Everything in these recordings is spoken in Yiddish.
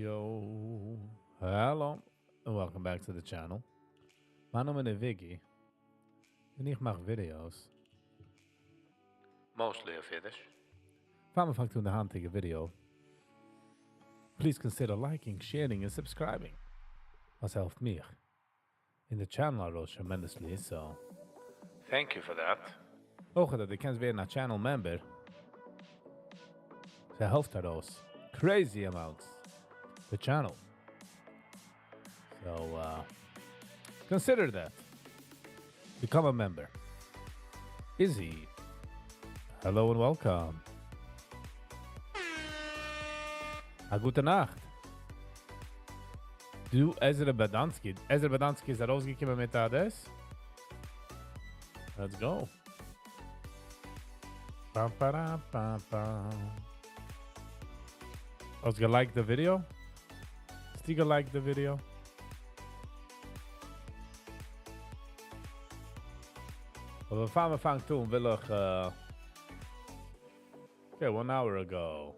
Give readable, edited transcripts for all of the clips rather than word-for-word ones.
Yo, hello, and welcome back to the channel. מיין נאמען איז Viggy, און איך מאך videos. Mostly אויף אידיש. פאר מען פאנגט אן די היינטיגע video, please consider liking, sharing און subscribing. וואס העלפט מיך און די channel ארויס tremendously, so thank you for that. אויך אז דו קענסט ווערן א channel member, ס'העלפט ארויס crazy amounts די channel. So consider that. Become a member. Izzy. Hello and welcome. א גוטע נאכט. דו Ezra Badansky. Ezra Badansky איז ארויסגעקומען מיט א דאס. Let's go. פאם פאראם פאם פאם. האסט גע like ט די ווידעא? האסטו גע like ט די ווידעא? אבער פאר מען פאנגט אן וויל איך okay, one hour ago.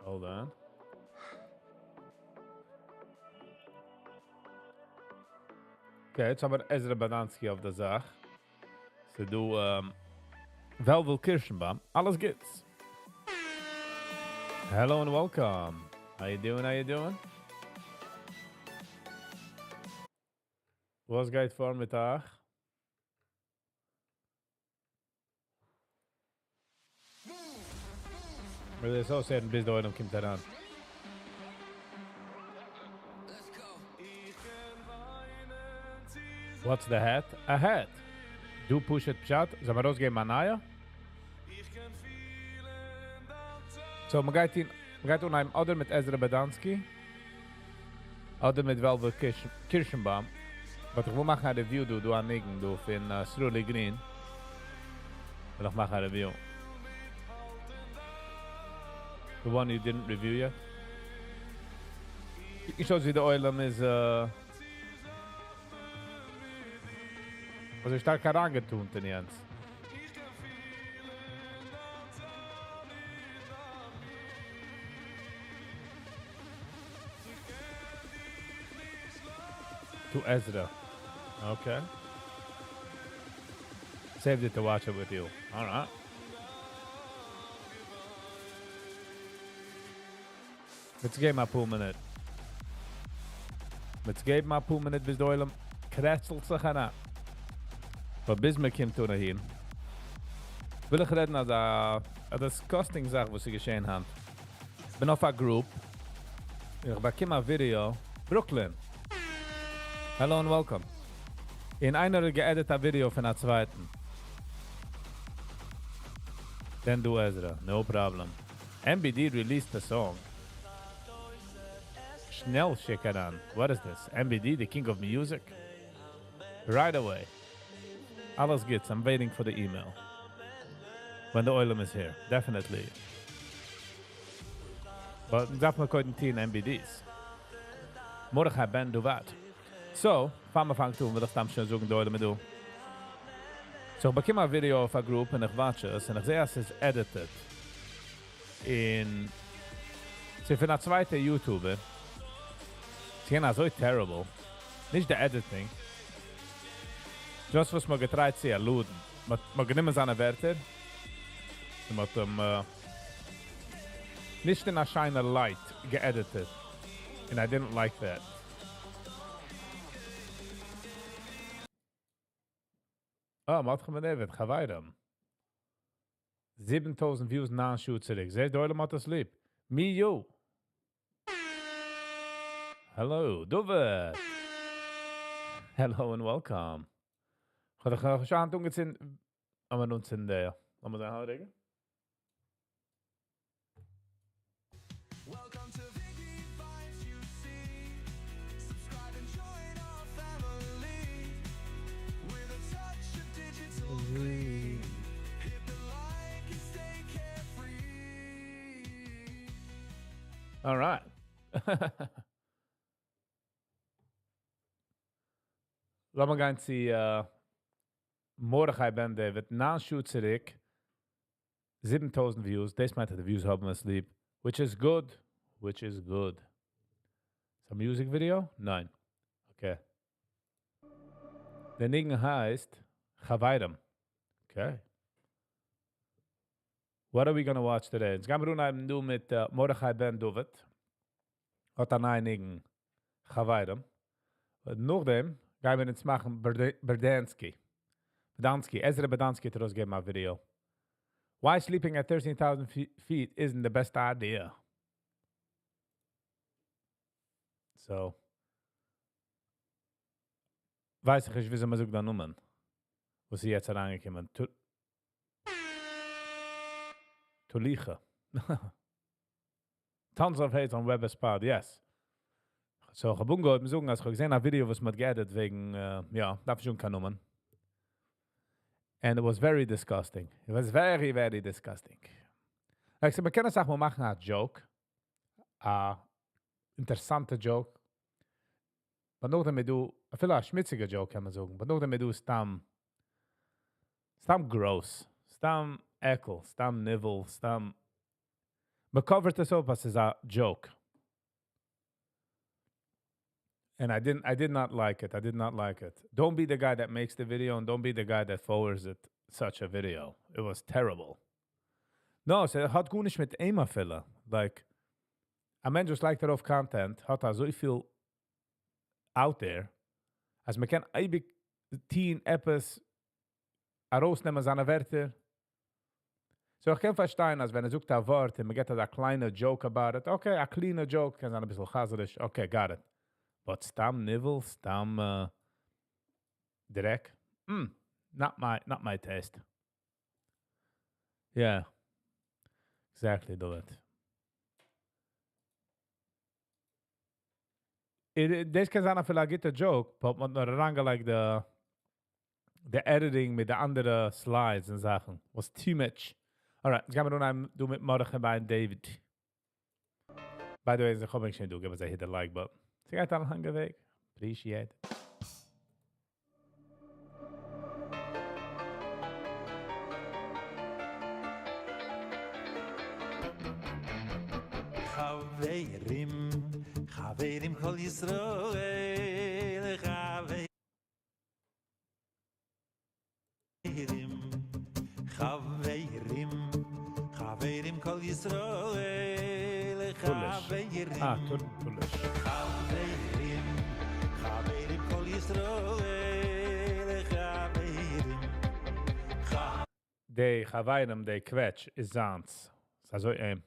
Hold on. Okay, יעצט האבן מיר Ezra Badansky אויף די זאך. ס'דא וועלוול קירשנבוים, אלעס גוטס. Hello and welcome. How you doing? How you doing? וואס גייט פאר מיט אייך? מיר דאס אויסהערן ביז די עולם קומט אריין. What's the hat? A hat! דא פשוט פשט, זאל מען ארויסגעבן א נייע? So מ'גייט אין, מ'גייט אנהייבן אדער מיט Ezra Badansky, אדער מיט וועלוול קירשנבוים. But איך וויל מאכן א review דא, דא א ניגון דא פון סרולי גרין. וויל איך מאכן א review. The one you didn't review yet? קוקט נישט אויס ווי די עולם איז אזוי שטארק אריינגעטונט אין יענץ. To Ezra. Okay. Saved it to watch it with you. Alright. Let's געבן אפאר מינוט. Let's געבן אפאר מינוט ביז די עולם קרעצלט זיך אריין. But ביז מען קומט אן אהין, וויל איך רעדן אזא א disgusting זאך וואס איז געשען היינט. כ'בין אויף א group, און איך באקום א ווידעא, Brooklyn! Hello and welcome. און איינער האט גע edit א ווידעא פון א צווייטן. Then do Ezra, no problem. MBD released a song. שנעל שיק אריין. What is this? MBD the king of music? Right away. אלעס גוטס, I'm waiting for the email. When the עולם איז here. Definitely. But דארף מען קודם טוהן MBDs. מרדכי בן דוד. So, פאר מען פאנגט אן וויל איך סתם שוין זאגן די עולם איז דא. So איך באקום א ווידעא אויף א group און איך watch עס און איך זעה אז ס'איז edited. און ס'איז פון א צווייטע YouTuber. ס'איז געווען אזוי terrible. נישט די editing. Just וואס מ'האט גע try ט צו allude ן. מ'האט גענומען זיינע ווערטער און מ'האט אים נישט אין א שיינע light גע edited. און I didn't like that. אה, מרדכי בן דוד, חברים. 7000 views 9 שעה צוריק. זעהט די עולם האט עס ליב. Me you. Hello, דוד. Hello and welcome. כ'האב דיך נאך נישט היינט אנגעצינדן. לאמיר אנצינדן די. לאמיר זען א רגע. Alright. לאמיר גיין צו מרדכי בן דוד, 9 שעה צוריק, 7000 views, דאס מיינט אז די views האבן עס ליב. Which is good. Which is good. ס'איז א music video? ניין. Okay. דער ניגון הייסט חברים. Okay. What are we gonna watch today? אונז גיימיר אנהייבן דא מיט מרדכי בן דוד. האט א נייע ניגון חברים. נאכדעם גיימיר אונז מאכן בערדענסקי. בערדאנסקי, עזרא בערדאנסקי האט ארויסגעגעבן א video. Why sleeping at 13,000 feet isn't the best idea. So. ווייס איך נישט וויאזוי מען זאגט דיין נאמען. וואס איז יעצט אריינגעקומען? תוליכה. Tons of hate on Weber's part, yes. So, איך האב אנגעהויבן זאגן אז איך האב געזען א ווידעא וואס מ'האט גע edit וועגן, יא, דארף נישט זאגן קיין נאמען. And it was very disgusting. It was very very disgusting. Like, so מ'קען אסאך מאל מאכן א joke, א אינטערסאנטע joke, but נאכדעם איז דא, אפילו א שמוציגע joke קען מען זאגן, but נאכדעם איז דא סתם, סתם gross, סתם עקל, סתם ניבול, סתם, מען cover ט עס אפ אז ס'איז א joke. And I didn't, I did not like it. I did not like it. Don't be the guy that makes the video and don't be the guy that forwards it such a video. It was terrible. No, ס'האט גארנישט מיט אים אפילו. Like, א מענטש וואס לייגט ארויף content האט אזויפיל out there, אז מען קען אייביג טוהן עפעס ארויסנעמען זיינע ווערטער. So איך קען פארשטיין אז ווען ער זאגט א ווארט און מען געבט אזא קליינע joke about it, okay, א קליינע joke קען זיין אביסל חזר'יש, okay, got it. But סתם ניבול, סתם דרעק, mm, not my, not my taste. Yeah. Exactly, דוד. דאס קען זיין אפילו א גוטע joke, but מ'האט נאר אריינגעלייגט די די editing מיט די אנדערע slides און זאכן. Was too much. Alright, יעצט גיימיר אנהייבן דא מיט מרדכי בן דוד. By the way, איך האב שוין דא, גיב אונז א hit the like button. ס'גייט א לאנגע וועג. Appreciate. חברים, חברים כל ישראל, חברים, חברים, חברים כל ישראל, תולש. חברים, אה, תולש. חברים, חברים כל ישראל, חברים, די חברים, די קוועטש איז זיינס. ס'אזוי אים.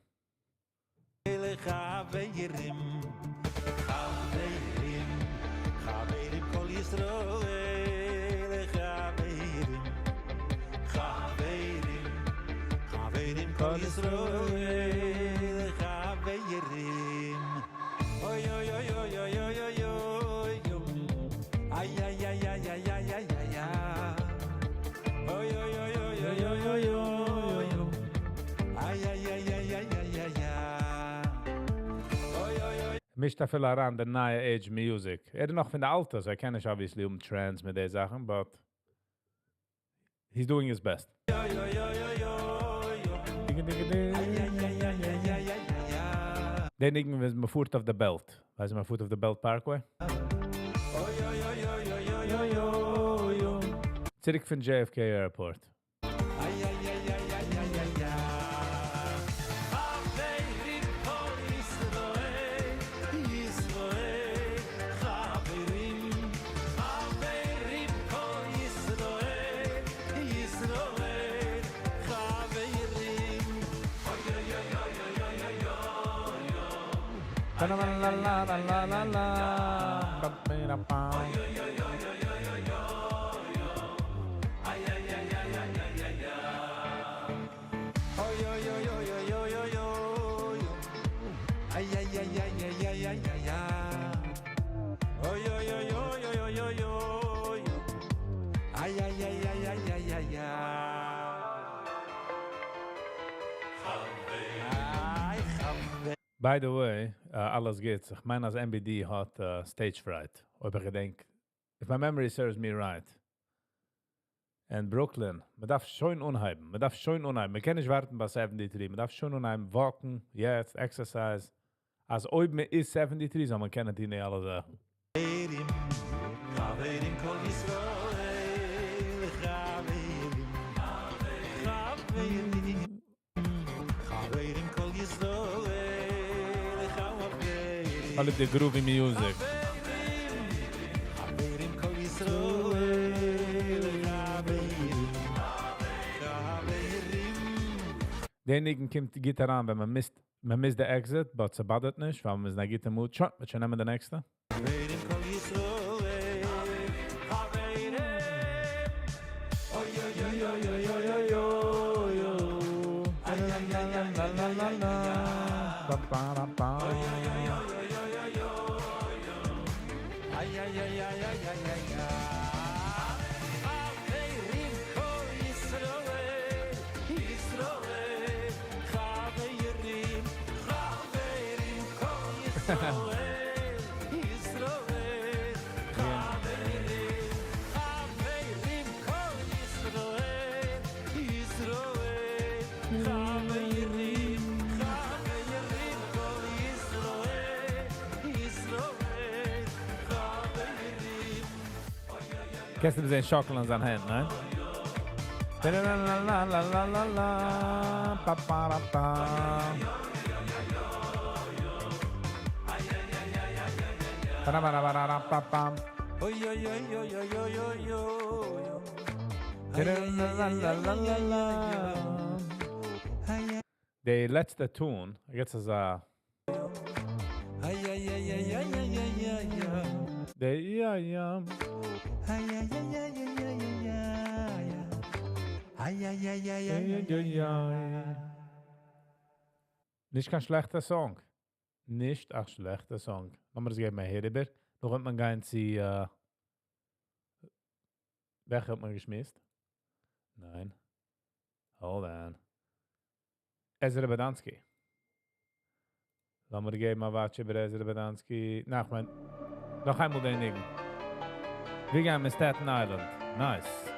חברים, חברים, חברים כל ישראל, חברים, חברים, חברים כל ישראל, חברים. אוי אוי אוי אוי אוי אוי אוי אוי איי איי איי איי איי איי איי איי אוי אוי אוי אוי אוי אוי אוי אוי איי איי איי איי איי איי איי אוי אוי אוי. מישט אפילו אריין די נייע age music. ער איז נאך פון די אלטע, so ער קען נישט obviously האבן trends מיט די זאכן, but he's doing his best. אוי אוי אוי אוי אוי איי איי איי איי איי איי איי איי. די ניגון ווען מ'פארט אויף די Belt. ווייסט מען פארט אויף די Belt Parkway? אוי אוי אוי אוי אוי אוי אוי אוי. צוריק פון JFK Airport. איי איי איי איי איי איי איי איי. חברים כל ישראל, ישראל, חברים, חברים כל ישראל, ישראל, חברים. אוי אוי אוי אוי אוי אוי אוי אוי. La la la la la la la. Ba ba ba. אוי אוי אוי אוי אוי אוי אוי. איי איי איי איי איי איי איי איי. אוי אוי אוי אוי אוי אוי אוי אוי. איי איי איי איי איי איי איי איי איי. אוי אוי אוי אוי אוי אוי אוי אוי. איי איי איי איי איי איי איי איי. איי חבר. By the way, אלעס גוטס. איך מיין אז MBD האט stage fright. אויב איך געדענק. If my memory serves me right. אין Brooklyn. מען דארף שוין אנהייבן. מען דארף שוין אנהייבן. מען קען נישט ווארטן ביי 73. מען דארף שוין אנהייבן walk'ן, יעצט, exercise. אז אויב מען איז 73, זאל מען קענען טון די אלע זאכן. חברים כל ישראל, חברים, חברים, חברים כל ישראל, חברים, אלע די groovy music. חברים כל ישראל, חברים, חברים. דער ניגון קומט גוט אריין, ווען מען missט די exit, but ס'באדערט נישט, ווייל מען איז אין א גוטע mood. שוין, מיר שוין נעמען די נעקסטע. חברים כל ישראל, חברים. אוי אוי אוי אוי אוי אוי אוי אוי. איי איי איי איי איי איי איי איי. Ba, ba, ba, ba. איי איי איי איי איי איי איי איי. חברים כל ישראל, ישראל, חברים, חברים כל ישראל, ישראל, חברים, חברים כל ישראל, ישראל, חברים, חברים כל ישראל, ישראל, חברים. קענסטו זען שאקלען זיין הענט, ניין? La la la la la la la la pa pa ra pa. Pa ra ra ra ra pa pam. אוי אוי אוי אוי אוי אוי אוי אוי. La la la la la la la. די לעצטע tune, יעצט איז א איי איי איי איי איי איי איי איי. די יא יא. איי איי איי איי איי איי איי. איי איי איי איי איי איי, איי, איי. נישט קיין שלעכטע song. נישט א שלעכטע song. לאמיר עס געבן א הער איבער. נאך וועט מען גיין צו וועלכע האט מען געשמועסט? ניין. Hold on. Ezra Badansky. לאמיר געבן א watch איבער Ezra Badansky. נאך מיין נאך איינמאל דעם ניגון. מיר גייען מיט Staten Island. Nice.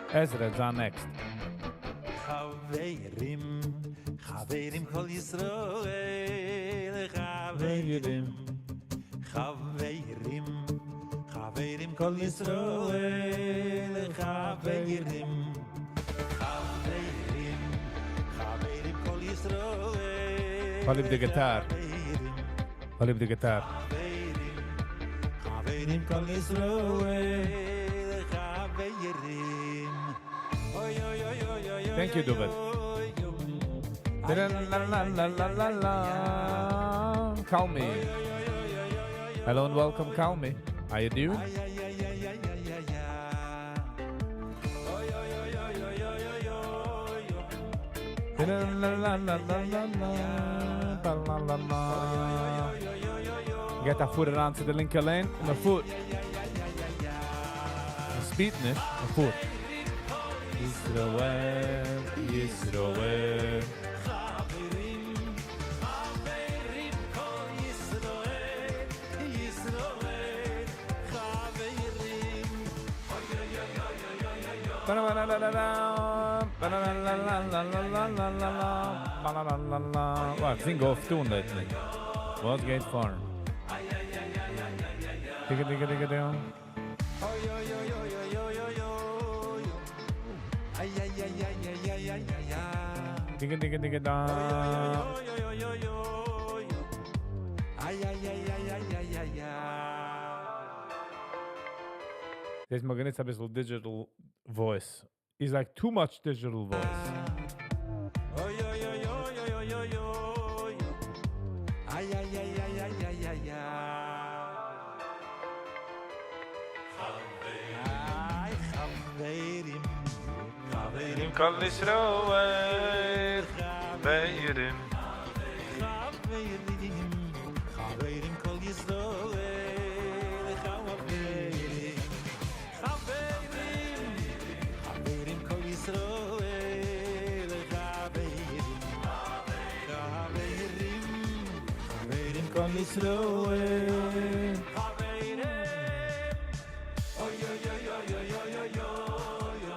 Ezra is on next. חברים, חברים כל ישראל, חברים, חברים, חברים כל ישראל, חברים, חברים, חברים כל ישראל, כ'ליב די guitar. כ'ליב די guitar. חברים, חברים כל ישראל, חברים. אוי אוי אוי אוי אוי. Thank you, David. La la la la la la la. Call me. Hello and welcome, call me. How you doing? איי איי איי איי איי איי איי. אוי אוי אוי אוי אוי אוי אוי. La la la la la la la. La la la la. גייט א פאר אריין צו די לינקע lane. און א פארט. Speed נישט, א פארט. ישראל, ישראל. חברים, חברים כל ישראל, ישראל, חברים. Ba-la-la-la-la-la. Ba-la-la-la-la-la-la-la-la. Ba-la-la-la-la. Wow, איך זינג off tune lately. וואס גייט פאר? Digga, digga, digga, down. אוי אוי אוי אוי אוי אוי אוי אוי. איי איי איי איי איי איי איי איי. Digga, digga, digga, da. אוי אוי אוי אוי אוי. איי איי איי איי איי איי איי איי. דאס מאל גענוצט א ביסל digital voice. Is like too much digital voice. אוי אוי אוי אוי אוי אוי אוי. איי איי איי איי איי איי איי איי. איי חברים, חברים כל ישראל, חברים. חברים, חברים כל ישראל, חברים, חברים, חברים כל ישראל, חברים, חברים, חברים כל ישראל, חברים. אוי אוי אוי אוי אוי אוי אוי.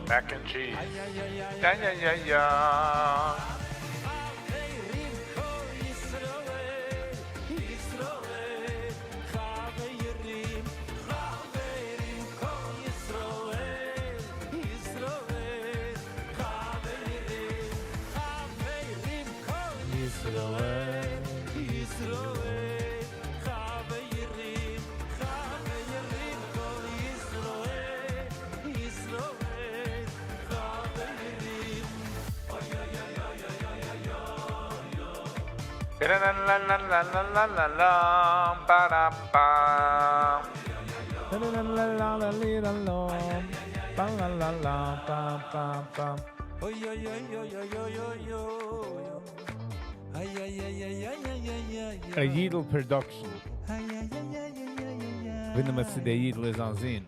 Mac and cheese. Ja. A Yidel production. ווען מען זעט, דער Yidel איז on scene.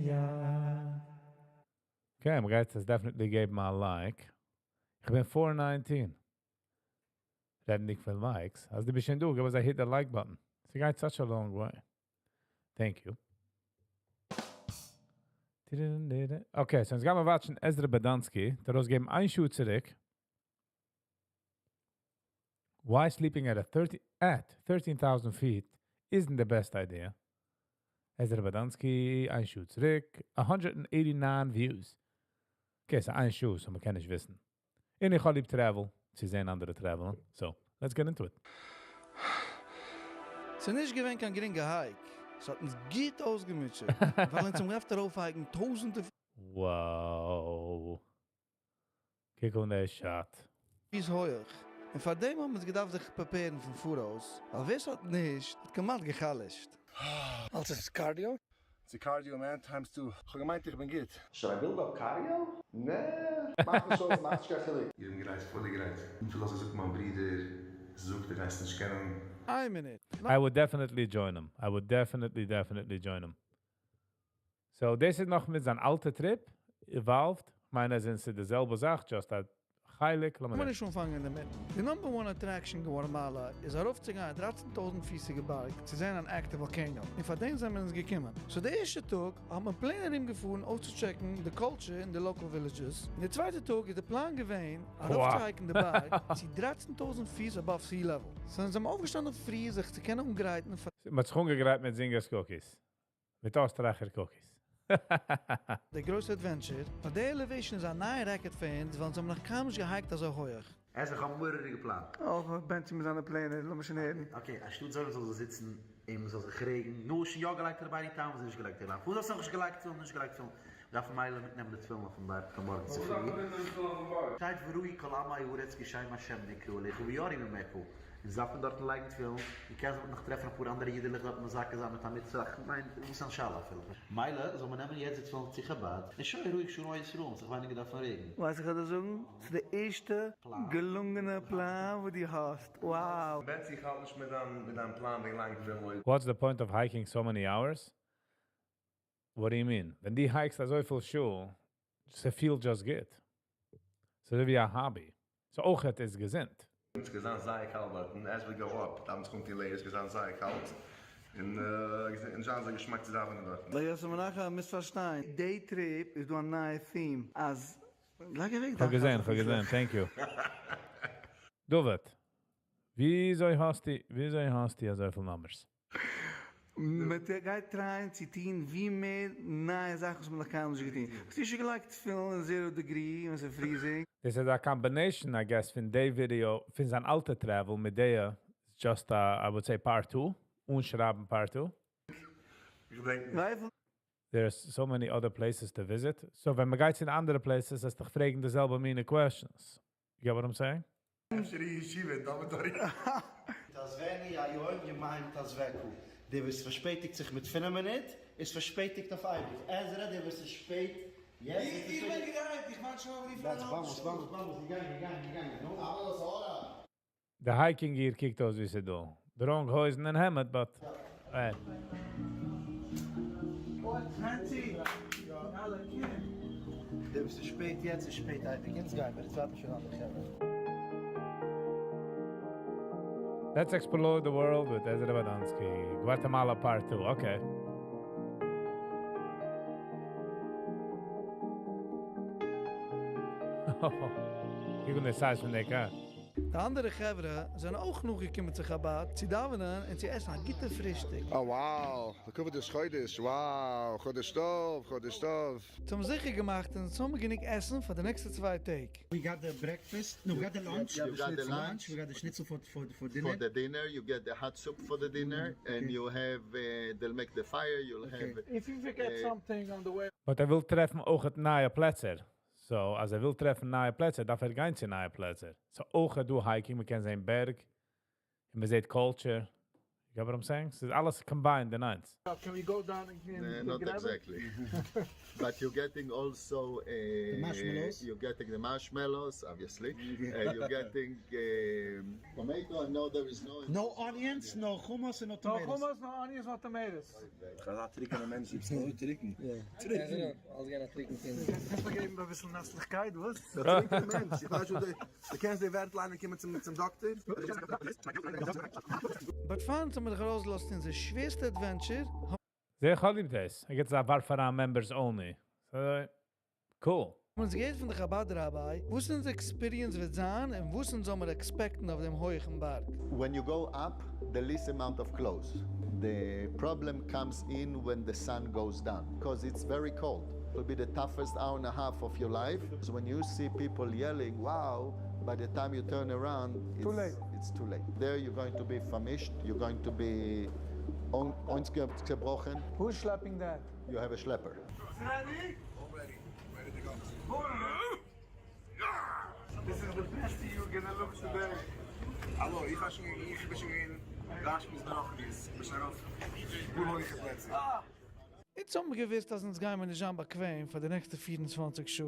Ja. Okay, מ'גייט עס definitely געבן a like. איך בין 419. רעדנדיג פון likes. אז דו ביסט שוין דא, גיב אונז א hit the like button. ס'גייט such a long way. Thank you. Okay, so יעצט גייען מיר watch'ן Ezra Badansky. דער ארויסגעגעבן איין שעה צוריק. Why sleeping at a 30 at 13,000 feet isn't the best idea. Ezra Badansky, איין שעה צוריק, 189 views. Okay, ס'איז איין שעה, so מ'קען נישט וויסן. און איך האב ליב travel, צו זען אנדערע travel'ן. So, let's get into it. ס'איז נישט געווען קיין גרינגע hike. ס'האט אונז גוט אויסגעמוטשעט. ווייל אונז האבן געדארפט ארויפהייקן טויזנטער Wow. קוק אן דער shot. פיס הויך. און פאר דעם האבן מיר אונז געדארפט זיך prepare'ן פון פאראויס. ווייל ווער ס'האט נישט, האט כמעט גע'חלש'ט. אלס איז cardio? ס'איז cardio, man, times two. איך האב געמיינט, איך בין גוט. Should I build up cardio? נע, מאכט נישט אויס, מאכט נישט קיין חילוק. איך בין גרייט, פולי גרייט. וויפיל אז זאגט מיין ברודער, זאגט, ער גייט נישט קענען. איין מינוט. I would definitely join him. I would definitely, definitely join him. So, דאס איז נאך מיט זיין אלטע trip, evolved. מיינע זענען זיי די זעלבע זאך, just א חילוק. לאמיר מיר זען. נישט אנפאנגען דערמיט. The number one attraction אין Guatemala איז ארויפצוגיין 13.000 פיסיגע בארג צו זען אן active volcano. און פאר דעם זענען מיר אונז געקומען. So דער ערשטע טאג האבן מיר פלעין ארומגעפארן אויסצוטשעקן the culture אין די local villages. און דער צווייטע טאג איז דער פלאן געווען, ארויפצוהייקן די בארג צו 13.000 פיס above sea level. So זענען מיר אויפגעשטאנען פרי זיך צו קענען אנגרייטן פאר מ'האט זיך אנגעגרייט מיט Zingers cookies. מיט עסטרייכער cookies. די גרויסע adventure. נאר די elevation איז א נייע record פאר אונז, ווייל אונז האבן נאך קיינמאל נישט געהייקט אזוי הויך. עס איז א מורא'דיגע פלאן. Oh, בענצי מיט זיינע פלענער, לאמיר שוין הערן. Okay, אנשטאט זאל זאל זיצן, און מ'זאל זיך רעגן, נאר שוין יא געלייגט רבינו תם, איז נישט געלייגט רבינו. וואס האסט נאך נישט געלייגט תפילין, נישט געלייגט תפילין. דארף מילא מיטנעמען די תפילין אויפן בארג פון מארגן צו פרי. שטייט וראו כל עמי הארץ כי שם השם נקרא עליך ויראו ממך. און דארף מען דארטן לייגן תפילין. און קען זיך נאך טרעפן א פאר אנדערע אידעלעך דארט מזכה זיין מיט א מצוה. איך מיין, וואס איז אן שאלה אפילו? מילא, זאל מען נעמען יעצט די תפילין צו חב"ד. און שוין רואיג שלום על ישראל, זיך ווייניגער דארפן רעגן. ווייסט איך וואס דיר זאגן? ס'איז די ערשטע געלונגענע פלאן וואס דו האסט. Wow. בענצי, איך האלט נישט מיט דיין פלאן וועגן לייגן תפילין. What's the point of hiking so many hours? What do you mean? ווען דו hike'סט אזוי פיל שעה, ס'feel just good. ס'איז ווי א hobby. So אויך עס איז געזונט. עס גייט זיין זייער קאלט דארט. און as we go up, דאן קומט די layers, גייט זיין זייער קאלט. און זיין אזוי געשמאק צו דאווענען דארט. ווייל יוסף מנחם מיספארשטיין. די trip איז דא א נייע theme. אז לייג אוועק. איך האב געזען, איך האב געזען. Thank you. דוד, וויאזוי האסטו אזוי פיל numbers? מ'גייט try'ען צו טון ווי מער נייע זאכן וואס מען נאך קיינמאל נישט געטון. האסטו שוין געלייגט תפילין אין 0 degree ווען ס'איז freezing? This is a combination, I guess, פון די video, פון זיין אלטע travel מיט די, just, I would say part 2, און שרייבן part 2. איך דענק נישט. ווייל There's so many other places to visit. So ווען מען גייט אין אנדערע places, וועסטו דיך פרעגן די זעלבע מינע questions. You get what I'm saying? אפשר אין ישיבה, dormitory. תעזבני היום יומיים תעזבקו. דער וואס פארשפעטיגט זיך מיט 5 מינוט, איז פארשפעטיגט אויף אייביג. עזרא, דער וואס איז שפעט, יעצט איז איך בין גרייט, איך ווארט שוין אויף די Vamos, vamos, vamos, געגאנגען, געגאנגען, געגאנגען. נו, אלעס אורה. The hiking gear קוקט אויס ווי ס'איז דא. The wrong הויזן און העמד, but... Hey. Nancy, אלע קינדער. דער וואס איז שפעט יעצט, איז שפעט אייביג. יעצט גייען מיר, יעצט ווארט מען שוין אנדערע חברה. Let's explore the world with Ezra Badansky. Guatemala part 2. Okay. קוק אן די size פון די קאר. די אנדערע חברה זענען אויך נאכגעקומען צו חבד צו דאווענען און צו עסן א גוטע פרישטאג. Oh wow, לכבוד ראש חודש, wow, חודש טוב, חודש טוב. זיי האבן זיכער געמאכט אונז האבן גענוג עסן פאר די נעקסטע צוויי טעג. We got the breakfast, no we got the lunch, You got the lunch. We got the schnitzel for for for dinner. For the dinner, you get the hot soup for the dinner, and you have, they'll make the fire, you'll have. If you forget something on the way. But ער וויל טרעפן אויכעט נייע פלעצער. So אז ער וויל טרעפן נייע פלעצער, דארף ער גיין צו נייע פלעצער. So אויכעט דא hiking, מען קען זען בערג, און מען זעט culture. You get what I'm saying? ס'איז אלעס combined אין איינס. Can we go down and Not exactly. But you're getting also The marshmallows. You're getting the marshmallows, obviously. You're getting tomato. No, there is no. No onions, no hummus and no tomatoes. No hummus, no onions, no tomatoes. אזא טרוקענער מענטש, איך זאל טרינקען. טרינקען. אלס גיין א טרינקען קינד. קענסט מיר געבן אביסל נאסליכקייט, וואס? דער טרוקענער מענטש, איך ווייס נישט, דו קענסט די ווערטל איינער קומען צום צום דאקטער? But פאר אונז האבן מיר זיך ארויסגעלאזט אין אונזער שווערסטע adventure, זייער כ'האב ליב דאס. ער גיבט עס א ווארף אריין members only. So, cool. האבן אונז געהערט פון די חבד rabbi וואס אונזער experience וועט זיין און וואס אונז זאל מיר expect ן אויף דעם הויכן בארג. When you go up, the least amount of clothes. The problem comes in when the sun goes down, because it's very cold. It will be the toughest hour and a half of your life. So when you see people yelling, wow, by the time you turn around, it's Too late. It's too late. There you're going to be famished, you're going to be אויסגעבראכן. Who's schlepping that? You have a schlepper. Ready? Ready, ready to go. This is the best you're gonna look today. האלא, איך האב שוין, איך בין שוין געווען, גשמיות ברוחניות, איך בין שוין ארויף גאר הויכע פלעצער. אונז האבן געוואוסט אז אונז גייען מיר נישט זיין באקוועם פאר די נעקסטע 24 שעה.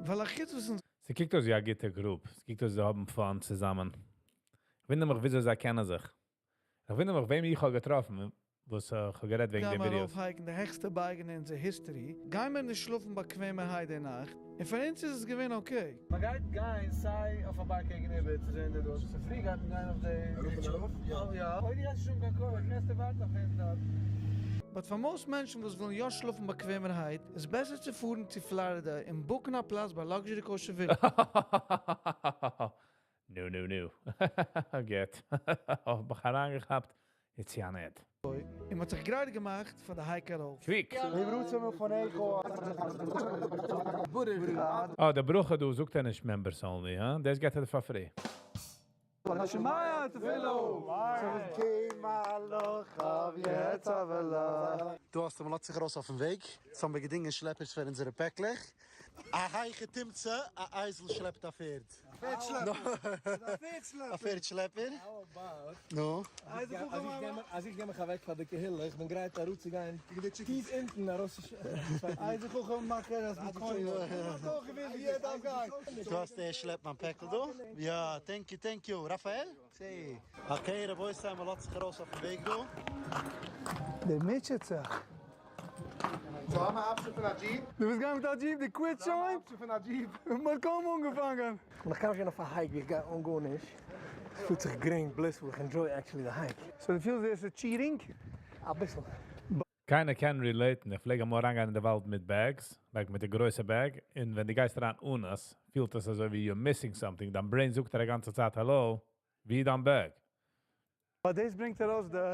ווייל א חוץ וואס אונז ס'קוקט אויס ווי א גוטע group. ס'קוקט אויס זיי האבן fun צוזאמען. איך וואונדער מיך וויאזוי זיי קענען זיך. איך וואונדער מיך וועם איך האב געטראפן, וואס איך האב גערעדט וועגן גייען די מיר videos. ארויף hike ן די העכסטע בארג אין אונזער history, גייען מיר נישט שלאפן באקוועמערהייט די נאכט, און פאר אונז איז עס געווען okay. מען גייט גיין סיי אויף א בארג קעגן איבער צו זען די דאס, צופרי גייט מען גיין אויף די. ארויף און ארויף? יא. יא. אויב דו האסט שוין קיין כח קענסטו ווארטן אויף אונז דארט. But פאר most מענטשן וואס ווילן יא שלאפן באקוועמערהייט, איז בעסער צו פארן צו פלארידע און book ן א פלאץ ביי Luxury Kosher Villa. נו נו נו. גוט. האב איך אריינגעכאפט. איצט יא ניט. און מ'האט זיך גרייט געמאכט פאר די hike ארויף. קוויק. אה, דער ברכה דא זאגט ער נישט members only, הא? דאס גייט ער for free. דו האסט אמאל האט זיך ארויס אויפן וועג, יעצט האבן מיר געדינגען שלעפערס פאר אונזערע פעקלעך. א היכי תמצא, א אייזל שלעפט א פערד. פערד שלעפער. א פערד שלעפער. נו. אז איך גיי מיך אוועק פאר די קהילה, איך בין גרייט ארויסצוגיין טיף אונטן ארויס. דו האסט דער שלעפט מיין פעקל דא? יא, thank you, thank you. ראפאעל? סי. Okay, רבותי, מען לאזט זיך ארויס אויפן וועג דא. דער מוטשעט זיך. So האבן מיר option פון א Jeep? דו ביסט געגאנגען מיט א Jeep, די quit שוין? Option פון א Jeep. מ'האט קוים אנגעפאנגען. איך קען נישט גיין אויף א hike ווי איך גיי אן גארנישט. עס פילט זיך גרינג, blissful, איך enjoy actually the hike. So דו פילסט ווי עס איז cheating? אביסל. קיינער קען relate ן. איך פלעג אמאל אריינגיין אין די וואלד מיט bags, like מיט די גרויסע bag, און ווען דו גייסט אריין אן עס, פילט עס אזוי ווי you're missing something. דיין brain זאגט דיר די גאנצע צייט, hello, ווי איז דיין bag? אבער דאס ברענגט ארויס די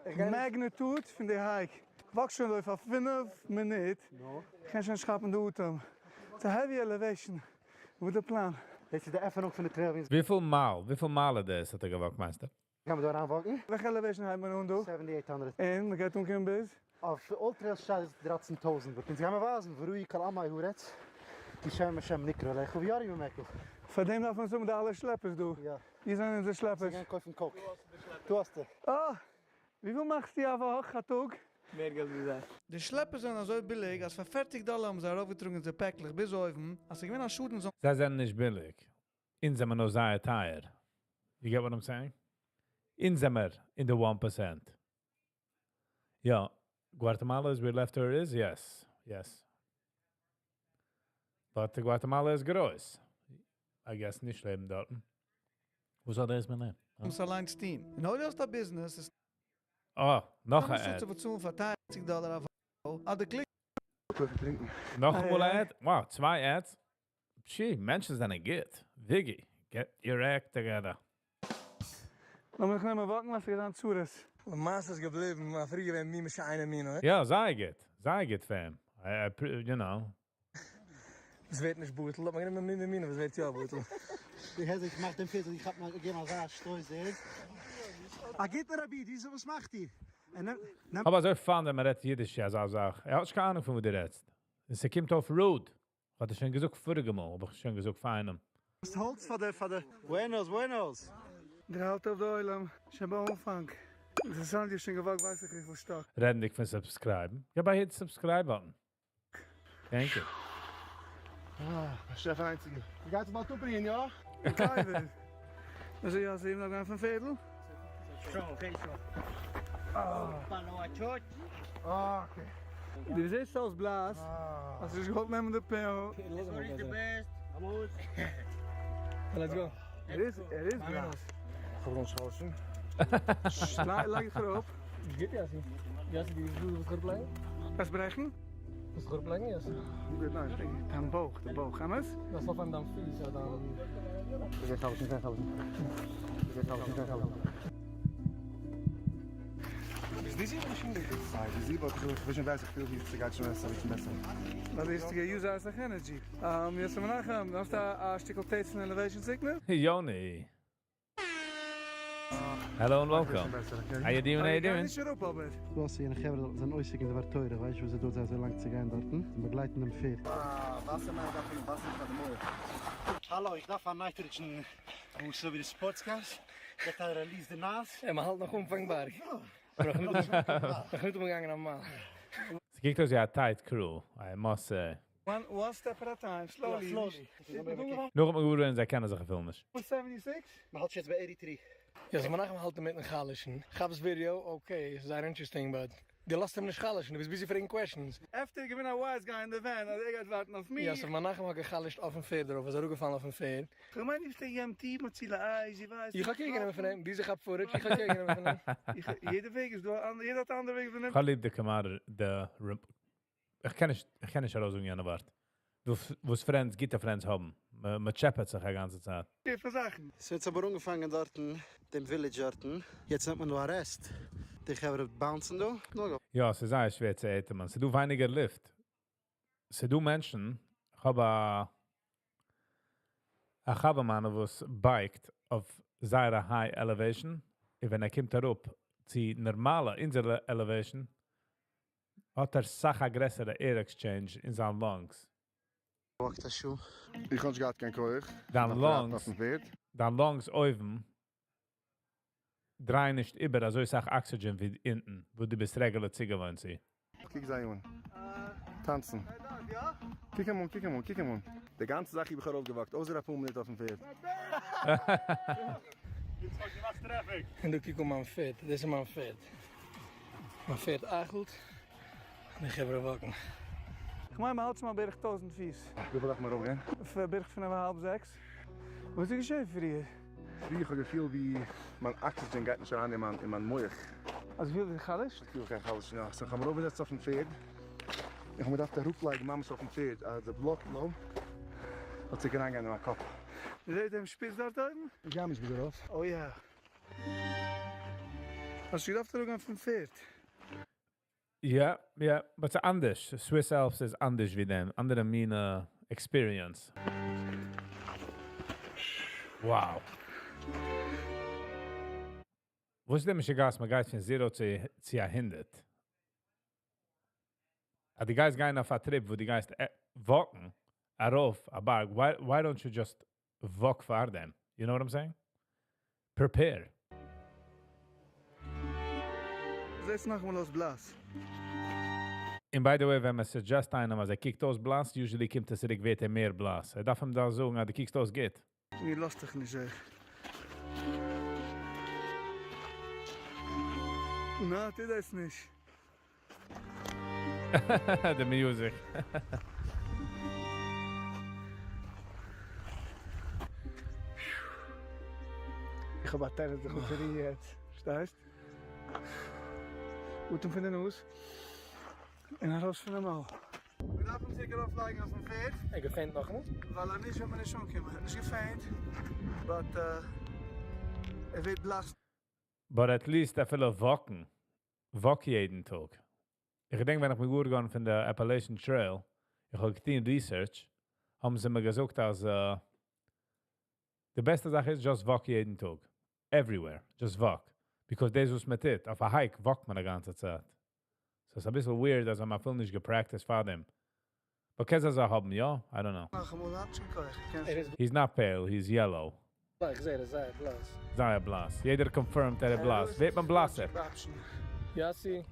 magnitude פון די hike. איך walk שוין אויף א פינף מינוט. איך קען שוין נישט כאפן די אטעם. It's a heavy elevation. וואס איז די פלאן? דאס איז די עפענונג פון די trail. וויפיל מייל, וויפיל מייל דאס האט ער גע walk ט, מיינסטו? קען מען דא אריין walk ן? וועלכע elevation הייבט מען אן דא? 7800. און מען גייט אנקומען ביז? אויף AllTrails שטייט עס 13.000. אונז גייען מיר ווייזן, וראו כל עמי הארץ. כי שם השם נקרא עליך ויראו ממך. פאר דעם דארף מען האבן די אלע שלעפערס דא. יא. ווי זענען אונזערע שלעפערס? זיי גייען קויפן Coke. דו האסט אה! וויפיל מאכסטו א וואך, א טאג? מער געלט ווי זיי. די שלעפערס זענען אזוי ביליג אז פאר 40 דאלער האבן זיי ארויפגעטראגן אונזער פעקלעך ביז אויבן, אז ס'איז געווען א שאד אונז זיי זענען נישט ביליג. אונז זענען נאר זייער טייער. You get what I'm saying? אונז זעמיר in the 1%. יא, Guatemala is where left her is? Yes. Yes. But Guatemala איז גרויס. I guess נישט לעבן דארט. וואס האט דאס מיט דעם? עס אליינס טון. און אויב דו האסט א ביזנעס איז אה, נאך א נישטא ad. צו באצאלן פאר 80 דאלער א וואך, אדער קליק. נאכאמאל א ad? Wow, צוויי ads? פשי, מענטשן זענען גוט. Viggy, get your act together. לאמיר זיך נעמען walk ן וואס איז געווען צרות. למעשה איז געבליבן, א פרי געווען מי משאינו מינו. יא, זייער גוט. זייער גוט פאר אים. I. עס ווערט נישט בטל, האט מען גענומען מי מינו וואס ווערט יא בטל. די העז איך מאך דעם פערדל, איך האב מיר געגעבן אזא שטויס דער. א גוטער רבי, די וואס מאכט איר? אבער אזוי fun ווען מען רעדט אידיש, אזא זאך. ער האט נישט קיין אהנונג פון וואס דו רעדסט. און ס'קומט אויף rude. האט ער שוין געזאגט פאריגע מאל, האב איך שוין געזאגט פאר איינעם. האלץ פאר די Buenos, buenos. דער האלט אויף די עולם, שוין ביי אנפאנג. אינטערעסאנט, די שוין גע walk ט, ווייס איך וויפיל שטאק. רעדנדיג פון subscribe. געב א hit subscribe button. Thank you. אה, שעף איינציגער. דו גייסט באלד אפרוען, יא? קייווער. אזוי יא, זיי האבן נאך גיין פון פערדל? אה, okay. דו זעסט אויס בלאס. האסט נישט געוואלט נעמען די pill. Let's go. ער איז בלאס. איך האב נישט חלשן. לייג איך אראפ. גוט, יאסי. יאסי, דו ווילסט גוט בלייבן? וואס ברעכן? ווילסט גוט בלייבן, יאסי? גוט, ניין, איך דענק, דיין בויך, די בויך, אמת? דאס איז אויף דיין פיס, יא, דיין... איך גיי חלשן, איך גיי חלשן. איך גיי חלשן, איך גיי חלשן. ביסט dizzy אדער שוין גוט? סיי, dizzy, but איך וויל שוין בעסער, איך פיל ווי ס'גייט שוין בעסער, שוין בעסער. ווייל די ריכטיגע use אסאך energy. יוסף מנחם, דו האסט א שטיקל taste פון elevation sickness? Yoni. Hello and welcome. How you doing? How you doing? נישט אראפ, אבער. דו האסט יענע חברה זענען עוסק אין דבר תורה, ווייסט וואס זיי דארט זיי אזוי לאנג צו גיין דארטן? זיי באגלייטן דעם פערד. אה, וואסער מיין דארף איך וואסער פאר די מוח. האלא, איך דארף א nitrogen booster ווי די sports cars. געט א release די נאז. יא, מען האלט נאך אנפאנג בארג. נאך נישט אומגעגאנגען א מייל. עס קוקט אויס ווי א tight crew, I must say. One step at a time, slowly. Slowly. נאך אמאל געווארן, זיי קענען זיך אפילו נישט. 176? מען האלט יעצט ביי 83. יא, so מנחם האלט מיטן חלש'ן. כאפסט video, okay, זייער interesting, but דו לאזט אים נישט חלש'ן, דו ביסט busy פרעגן questions. After געווען א wise guy in the van, אז ער גייט ווארטן אויף מיר. יא, so מנחם האט געחלש'ט אויפן פערד דערויף, איז אראפגעפאלן אויפן פערד. איך מיין, איך שטיי EMT, מציל אייז, איך ווייס. איך האב care גענומען פון אים, ווי זיך אפ footage, איך האב care גענומען פון אים. יעדער וועג איז דא, יעדער האט אן אנדערע וועג פון אים. איך האב ליב די camaraderie, די, איך קען נישט ארויסזאגן יענע ווארט. וואס friends, גוטע friends האבן. מען טשעפעט זיך די גאנצע צייט. פון זאכן. ס'האט אבער אנגעפאנגען דארטן, דעם village דארטן. יעצט נעמט מען דא א rest. די חברה bounce ן דא. נאר יא, עס איז זייער שווער צו אטעמען. ס'איז דא ווייניגער לופט. ס'איז דא מענטשן, איך האב א חבר מיינער וואס bike ט אויף זייער א high elevation. און ווען ער קומט אראפ צו נארמאלע אונזערע elevation, האט ער סאך א גרעסערע air exchange אין זיין lungs. Walk ט א שעה. איך האב נישט געהאט קיין כח. דיין נאך lungs, אויפן פערד. דיין lungs אויבן דרייען נישט איבער אזוי סאך oxygen ווי אונטן, וואו דו ביסט regular צוגעוואוינט צו. קוק זיי אן. טאנצן. קוק אים אן, קוק אים אן, קוק אים אן. די גאנצע זאך האב איך ארויפגע walk ט, אויסער א פאר מינוט אויפן פערד. און דא קוק אן מיין פערד, דאס איז מיין פערד. מיין פערד אכלט, און די חברה walk ן. איך מיין, מען האלט שוין בערך 1000 פיס. וויפיל דארף מען ארויפגיין? פאר בערך פון האלב זעקס. וואס איז געשען פריער? פריער איך האב געפילט ווי מיין oxygen גייט נישט אריין אין מיין מוח. אז וויל די חלשט? איך פיל קיין חלש, יא. So איך האב מיר ארויפגעזעצט אויפן פערד. איך האב מיר געדארפט אראפלייגן ממש אויפן פערד, אז די blood flow האט זיך אריינגיין אין מיין קאפ. זעט דעם שפיץ דארט אויבן? איך גיי נישט ביז ארויף. Oh יא. האסט געדארפט אראפגיין פון פערד? יא, but ס'איז אנדערש. Swiss Alps איז אנדערש ווי דעם. אנדערע מינע experience. Wow. וואס איז דער משוגעת, מען גייט פון 0 צו 100? אז דו גייסט גיין אויף א trip, וואו דו גייסט walk ן, ארויף, א בארג, why don't you just walk פאר דעם? You know what I'm saying? Prepare. זעסט נאכאמאל אויס בלאס. And by the way, ווען מען suggest איינעם, אז ער קוקט אויס בלאס, usually קומט עס צוריק, ווערט ער מער בלאס. ער דארף אים דא זאגן, אז דו קוקסט אויס גוט. מיר לאזט דיך נישט, זיך. נא, טו דאס נישט. The music. איך האב א תירוץ זיך אפצורוען יעצט, פארשטייסט? אטעם פון די נאז און ארויס פון די מויל. מיר דארפן צוריק ארויף לייגן אויפן פערד. ער געפעינט נאכאמאל? ווייל אז נישט וועט מען נישט אנקומען. ער האט נישט געפעינט, but ער ווערט בלאס. But at least אפילו walk ן. Walk יעדן טאג. איך געדענק, ווען איך בין געוואר געווארן פון דער Appalachian Trail, איך האב געטון research, האבן זיי מיר געזאגט, אז די בעסטע זאך איז, just walk יעדן טאג. Everywhere. Just walk. Because דאס וואס מען טוט, אויף א hike walk ט מען די גאנצע צייט. So ס'איז א ביסל weird, אז מען אפילו נישט גע practice פאר דעם. But קען זיי האבן, יא? I don't know. נאכאמאל האט שוין כח. ער איז He's not pale, he's yellow. בלייך, זעה, ער איז זייער בלאס. זייער בלאס. יעדער confirmed ער איז בלאס. ווערט מען בלאסער? יאסי,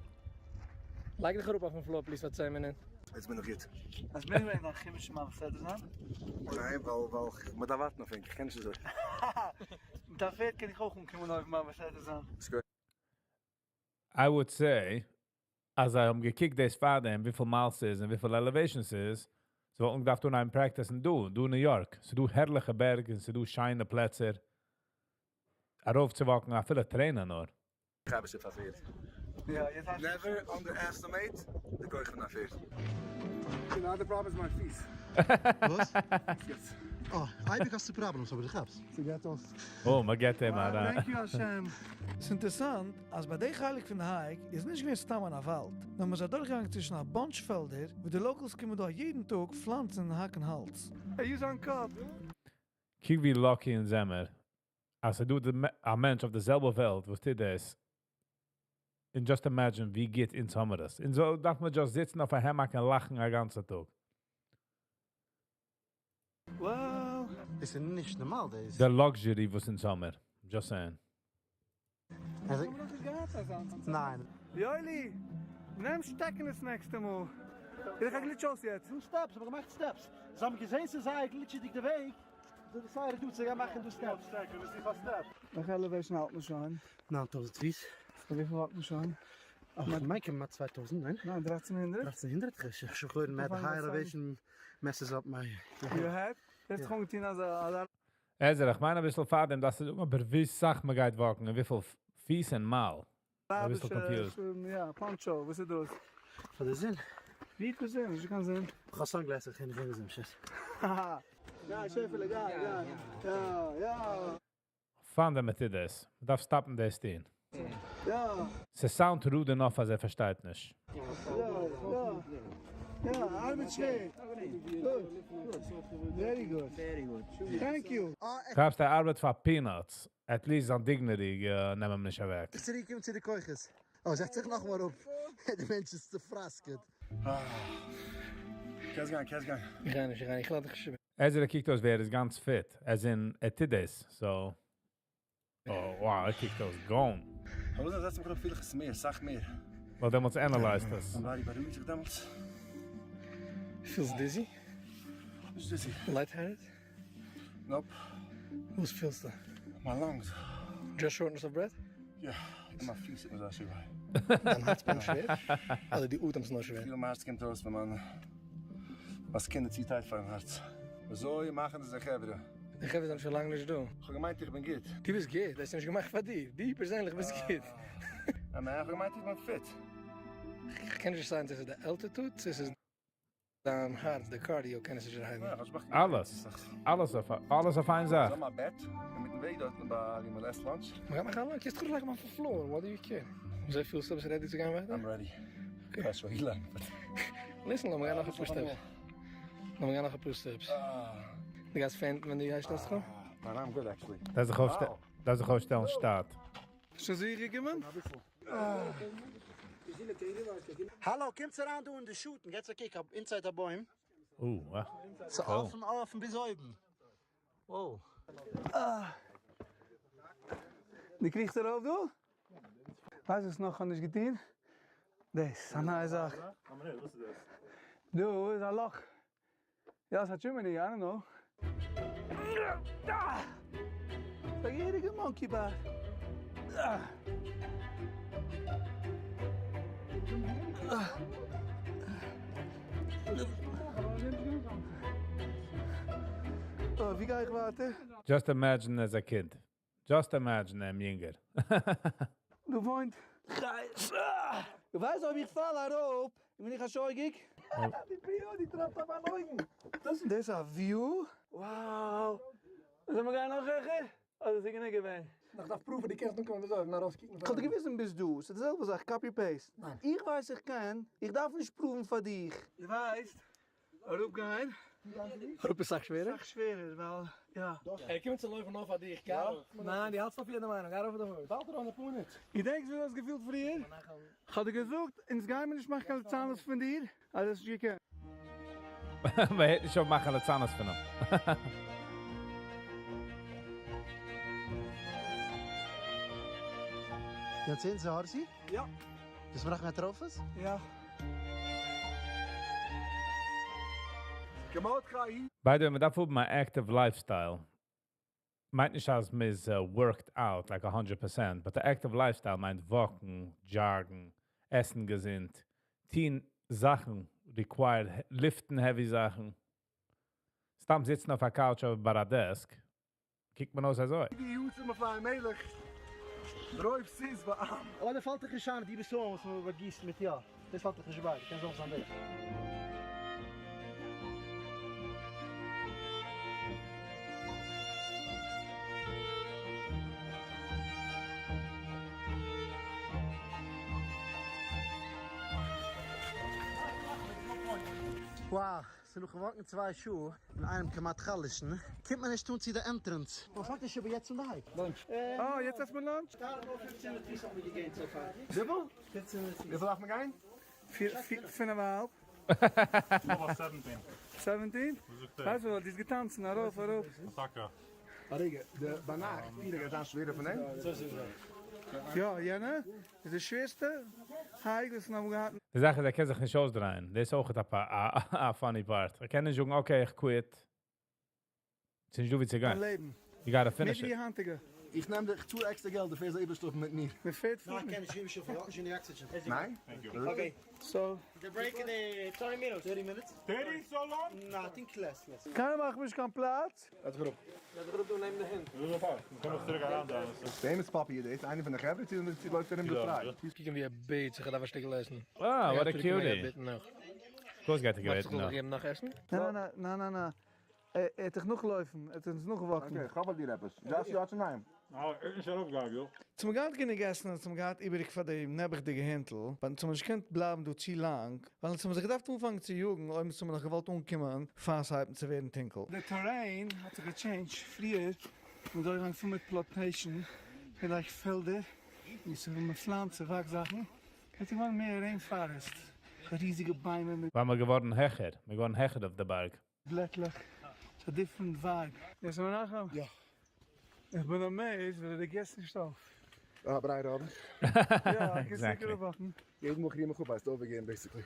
לייג דיך אראפ אויפן floor, please, פאר 10 מינוט. יעצט בין איך גוט. אז מיר וועלן נאך כימישע מעביר סדרה זיין. ניין, ווייל מען דארף ווארטן אויף אים, איך קען נישט אזוי. מיט א פערד קען איך אויך אנקומען אויף מעביר סדרה זיין. I would say, אז זיי האבן געקוקט דאס פאר דעם, וויפיל miles ס'איז און וויפיל elevation ס'איז, זיי וואלטן געדארפט טון practice און דא, דא אין New York. ס'דא הערליכע בערג און ס'דא שיינע פלעצער. ארויף צו walk ן, אפילו train ען נאר. איך האב עס פארפעלט. יא, יעצט הייסט Never underestimate די כח פון א פערד. You know, the problem is my פיס. וואס? יעצט. אה, אייביג האסטו problems, אבער דו כאפסט. ס'גייט אויס. Oh, מען געט אים אריין. Thank you, השם. ס'איז אינטערעסאנט, אז ביי די חלק פון די hike איז נישט געווען סתם אין א וואלד, נאר מ'איז אדורכגעגאנגען צווישן א bunch פעלדער, וואו די locals קומען דא יעדן טאג פלאנצן און האקן האלץ. ער use זיין קאפ. קוק ווי lucky אונז זעמיר. אז דא א מענטש אויף דער זעלבער וועלט, וואס טוט דאס. And just imagine ווי גוט אונז האבן מיר דאס. און אזוי דארף מען just זיצן אויף א hammock און לאכן א גאנצן טאג. Wow. דאס איז נישט נארמאל, דאס. The luxury וואס אונז האבן מיר. Just saying. Also, האבן מיר נאך נישט געהאט אזאנס. ניין. יולי, נעם שטעקן דאס נעקסטע מאל. איך האב גליטש אויס יעצט. דא steps, האב איך געמאכט steps. זיי האבן געזען, ס'איז זייער גליטשעדיג די וועג. זיי decided דא צו גיין מאכן דא steps. וועלכע elevation האלט מען שוין? 9000 פיס. וויפיל האלט מען שוין? אך, מיין כמעט 2000, ניין? ניין, 1300. 1300, איך שוין געלערנט מיט high elevation messes up my Your head? דאס איז געטון אז עזרא, איך מיין א ביסל פאר דעם, דאס איז אבער ווי סאך מען גייט walk ן און וויפיל פיס און מייל. א ביסל confused. יא, poncho, וואס איז דאס? פאר די זון. ווי איז דאס? איך קען זען. איך האב sunglasses, איך קען נישט זען, shit. גיי, שעפעלע, גיי, גיי. יא, יא. פאן דעם מיט דאס. מען דארף stop ן דאס טון. יא. ס'sound rude enough אז ער פארשטייט נישט. יא, יא. יא, ארבעט שווער. Good. Very good. Very good. Thank you. כאפסט, ער ארבעט פאר peanuts. At least זיין dignity נעמען אים נישט אוועק. צוריקקומען צו די כוחות. Oh, זעצט זיך נאכאמאל אראפ. דער מענטש איז צופראסקעט. קענסט גיין, קענסט גיין. איך גיי נישט, איך גיי נישט. איך לאז דיך שוין. עזרא קוקט אויס ווי ער איז גאנץ fit. As in, ער טוט דאס. So. Oh, wow, ער קוקט אויס gone. אבער דאס זעצט מיך אראפ פיל איך עס מער, סאך מער. ווייל דעמאלטס analyzed עס. מיין body בארואיגט זיך דעמאלטס. Feels dizzy? נישט dizzy. Lightheaded? Nope. וואס פילסטו? My lungs. Just shortness of breath? יא, און מיין פיס איז מיר זייער שווער. דיין הארץ פאמפט שווער? אדער די אטעמסט נאר שווער? פיל מיין הארץ קומט ארויס פון מיין מיין skin צו tight פארן הארץ. אזוי מאכן דאס די חברה. די חברה זענען שוין לאנג נישט דא. איך האב געמיינט איך בין גוט. דו ביסט גוט, דאס איז נישט געמאכט פאר דיר. דו פערזענליך ביסט גוט. ניין, איך האב געמיינט איך בין fit. איך קען נישט זאגן, צו עס איז די altitude, צו עס איז דיין הארץ, די cardio, קען עס נישט דערהייבן. יא, איך האב שוין אלעס. אלעס אויף איין זאך. זאל מיין בעט, אינמיטן וועג דארט ביי די last lunch. מיר גייען מאכן א lunch, קענסט גוט לייגן אויפן floor, what do you care? וויאזוי פילסטו, ביסט ready צו גיין ווייטער? I'm ready. Okay. איך ווייס שוין ווי לאנג, but Listen, לאמיר גיין נאך אפאר steps. לאמיר גיין נאך אפאר steps. דו גייסט faint ווען דו גייסט דאס טון? ניין, I'm good actually. דארף זיך אויפשטעלן, דארף זיך אויפשטעלן שטאט. שוין זיכער געקומען? האלא, קומטס אריין דא אין די שאטן, געטס א קוק, inside א בוים. Oh, ס'איז אפן, אפן ביז אויבן. Wow. דו קריכסט ארויף דא? ווייסט וואס נאך האב נישט געטון? דאס איז א נייע זאך. דא איז א לאך. יא, ס'איז א chimney, I don't know. ס'איז א געהעריגע monkey bar. Ah. Ah. Oh, ווי גיי איך ווייטער? Just imagine as a kid. Just imagine אים יונגער. דא וואוינט חיות. דו ווייסט אויב איך פאל אראפ בין איך א שוגג? די פיאות די טראפט אויף מיינע אויגן. דאס איז א view? Wow! זאל מען גיין נאך העכער? אדער ס'איז גענוג געווען? איך דארף proof ען דו קענסט אנקומען וויאזוי און ארויסקוקן. כ'האב דיר געוויזן ביז דא, ס'איז די זעלבע זאך copy paste. איך ווייס איך קען, איך דארף נישט prove ן פאר דיך. דו ווייסט אראפגיין. אראפ איז סאך שווערער? סאך שווערער ווייל יא. ער קומט צו לויפן נאר פאר דיך, גיי ארויף. ניין דו האלטסט אויף יעדע מיינונג, גיי ארויף אויף די הויז. באלד ארויף די פארניט. געדענקסט ווי דו האסט געפילט פריער? כ'האב דיר געזאגט אונז גיימיר נישט מאכן קיין ליצנות פון דיר, אז דו האסט נישט געקענט. מען הערט נישט אויף מאכן ליצנות פון אים. יעצט אונזער הארסי? יא. דאס מראכן א טראפעס? יא. By the way, מען דארף האבן א active lifestyle. מיינט נישט אז מען איז worked out like a hundred percent, but א active lifestyle מיינט walk ן, jog ן, עסן געזונט, טוהן זאכן required, ליפטן heavy זאכן. סתם זיצן אויף א couch אדער ביי א desk, קוקט מען אויס אזוי. די יוצא מפני המלך, רוב סוס ועם. אדער פאלט דיך נישט איין אז דו ביסט אן וואס מען באגיסט מיט יא, דאס פאלט דיך נישט ביי, דו קענסט אויך זיין דער. Wow, ס'איז נאכן walk ן צוויי שעה און איינעם כמעט חלש'ן, קומט מען נישט אן צו די entrance. וואס האקט נישט איבער יעצט אין די hike? Lunch. אה, יעצט עסט מען lunch? וויפיל? וויפיל דארף מען גיין? פיר, פינף אהאלב. Seventeen? ווייסט וואס, דו האסט געטאנצן ארויף אראפ. א רגע, די ביינאכט פירער גייט זיין שווערער פון דעם? יא, יענע איז די שווערסטע hike וואס מיר האבן געהאט. די זאך איז ער קען זיך נישט אויסדרייען, דאס איז אויך א funny part, ער קען נישט זאגן okay איך quit, ס'איז נישט דא ווי צו גיין, לעבן. You gotta finish מיט it. די היינטיגע. איך נעם דיך, צאל עקסטער געלט, דער פערד זאל איבערשלאפן מיט מיר. מען פערט פארט ניין, קען נישט איבערשלאפן, ער האט נישט גענוג oxygen. ניין? Okay. So. The break in the 30 minutes. 30 minutes? 30 so long? No, I think less, less. קיינער מאכט נישט קיין פלאץ. לאזט זיך אראפ. לאזט זיך אראפ דא נעבן די הינט. וועם איז פאפי דאס? איינער פון די חברה צו לויפט ער ארום דא פריי? קוק ווי ער בעט זיך, ער דארף א שטיקל עסן. אה, what a cutie. וואס גייט ער געבעטן נאך? געבן נאך עסן? ניין ניין ניין ניין. ער העט דיך נאכלויפן, ער העט אונז נאכ walk ן. Okay, איך האב ביי דיר עפעס. דארפסט יא צו ניין? צו מ'האט געהאט גענוג עסן און צו מ'האט געהאט איבעריג פאר די נעבעכדיגע הינטל, ווייל אונז האבן נישט געקענט בלייבן דא צו לאנג, ווייל אונז האבן זיך געדארפט אנפאנגן צו יאגן אויב אונז האבן נאך געוואלט אנקומען פאר ס'הייבט אן צו ווערן טונקל. די terrain האט זיך גע change ט, פריער איז מען דורכגעגאנגען פול מיט plantation, מיט like פעלדער, ווי ס'איז מען פלאנצט און וואקסט זאכן, יעצט איז געווארן מער rain forest, ריזיגע ביימער מיט. ווייל מ'איז געווארן העכער, מ'איז געווארן העכער אויף די בארג. בלעטלעך, ס'איז א different vibe. יוסף מנחם? יא. איך בין amazed ווי דו גיבסט נישט אויף. א ברייער האב איך. יא, קענסט זיכער אפווארטן. יעדן מאל כ'ריר מיך אפ הייסט אויפגעגעבן basically.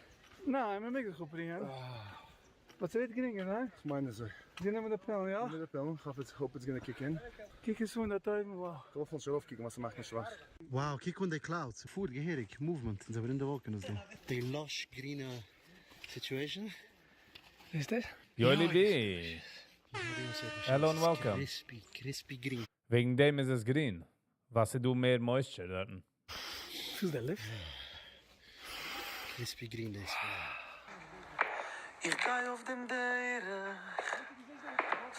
ניין, מען מעג זיך אפרוען. But ס'ווערט גרינגער, ניין? כ'מיין אזוי. זי נעמען די פילן, יא? נעם די פילן, כ'האף it's hope it's gonna kick in. קוק עס אן דארט אויבן, wow. כ'וויל נישט ארויפקוקן ווייל ס'מאכט מיר שוואך. Wow, קוק אן די clouds, ס'פארט געהעריג, movement, אונז זעמיר אין די וואלקענעס דא. די lush גרינע situation. זעסט עס? יואלי בי! Hello and welcome. Crispy, crispy green. וועגן דעם איז עס גרין, ווייל ס'איז דא מער moisture דארטן. פילסט די לופט? Crispy green דאס. איך גיי אויף דעם דרך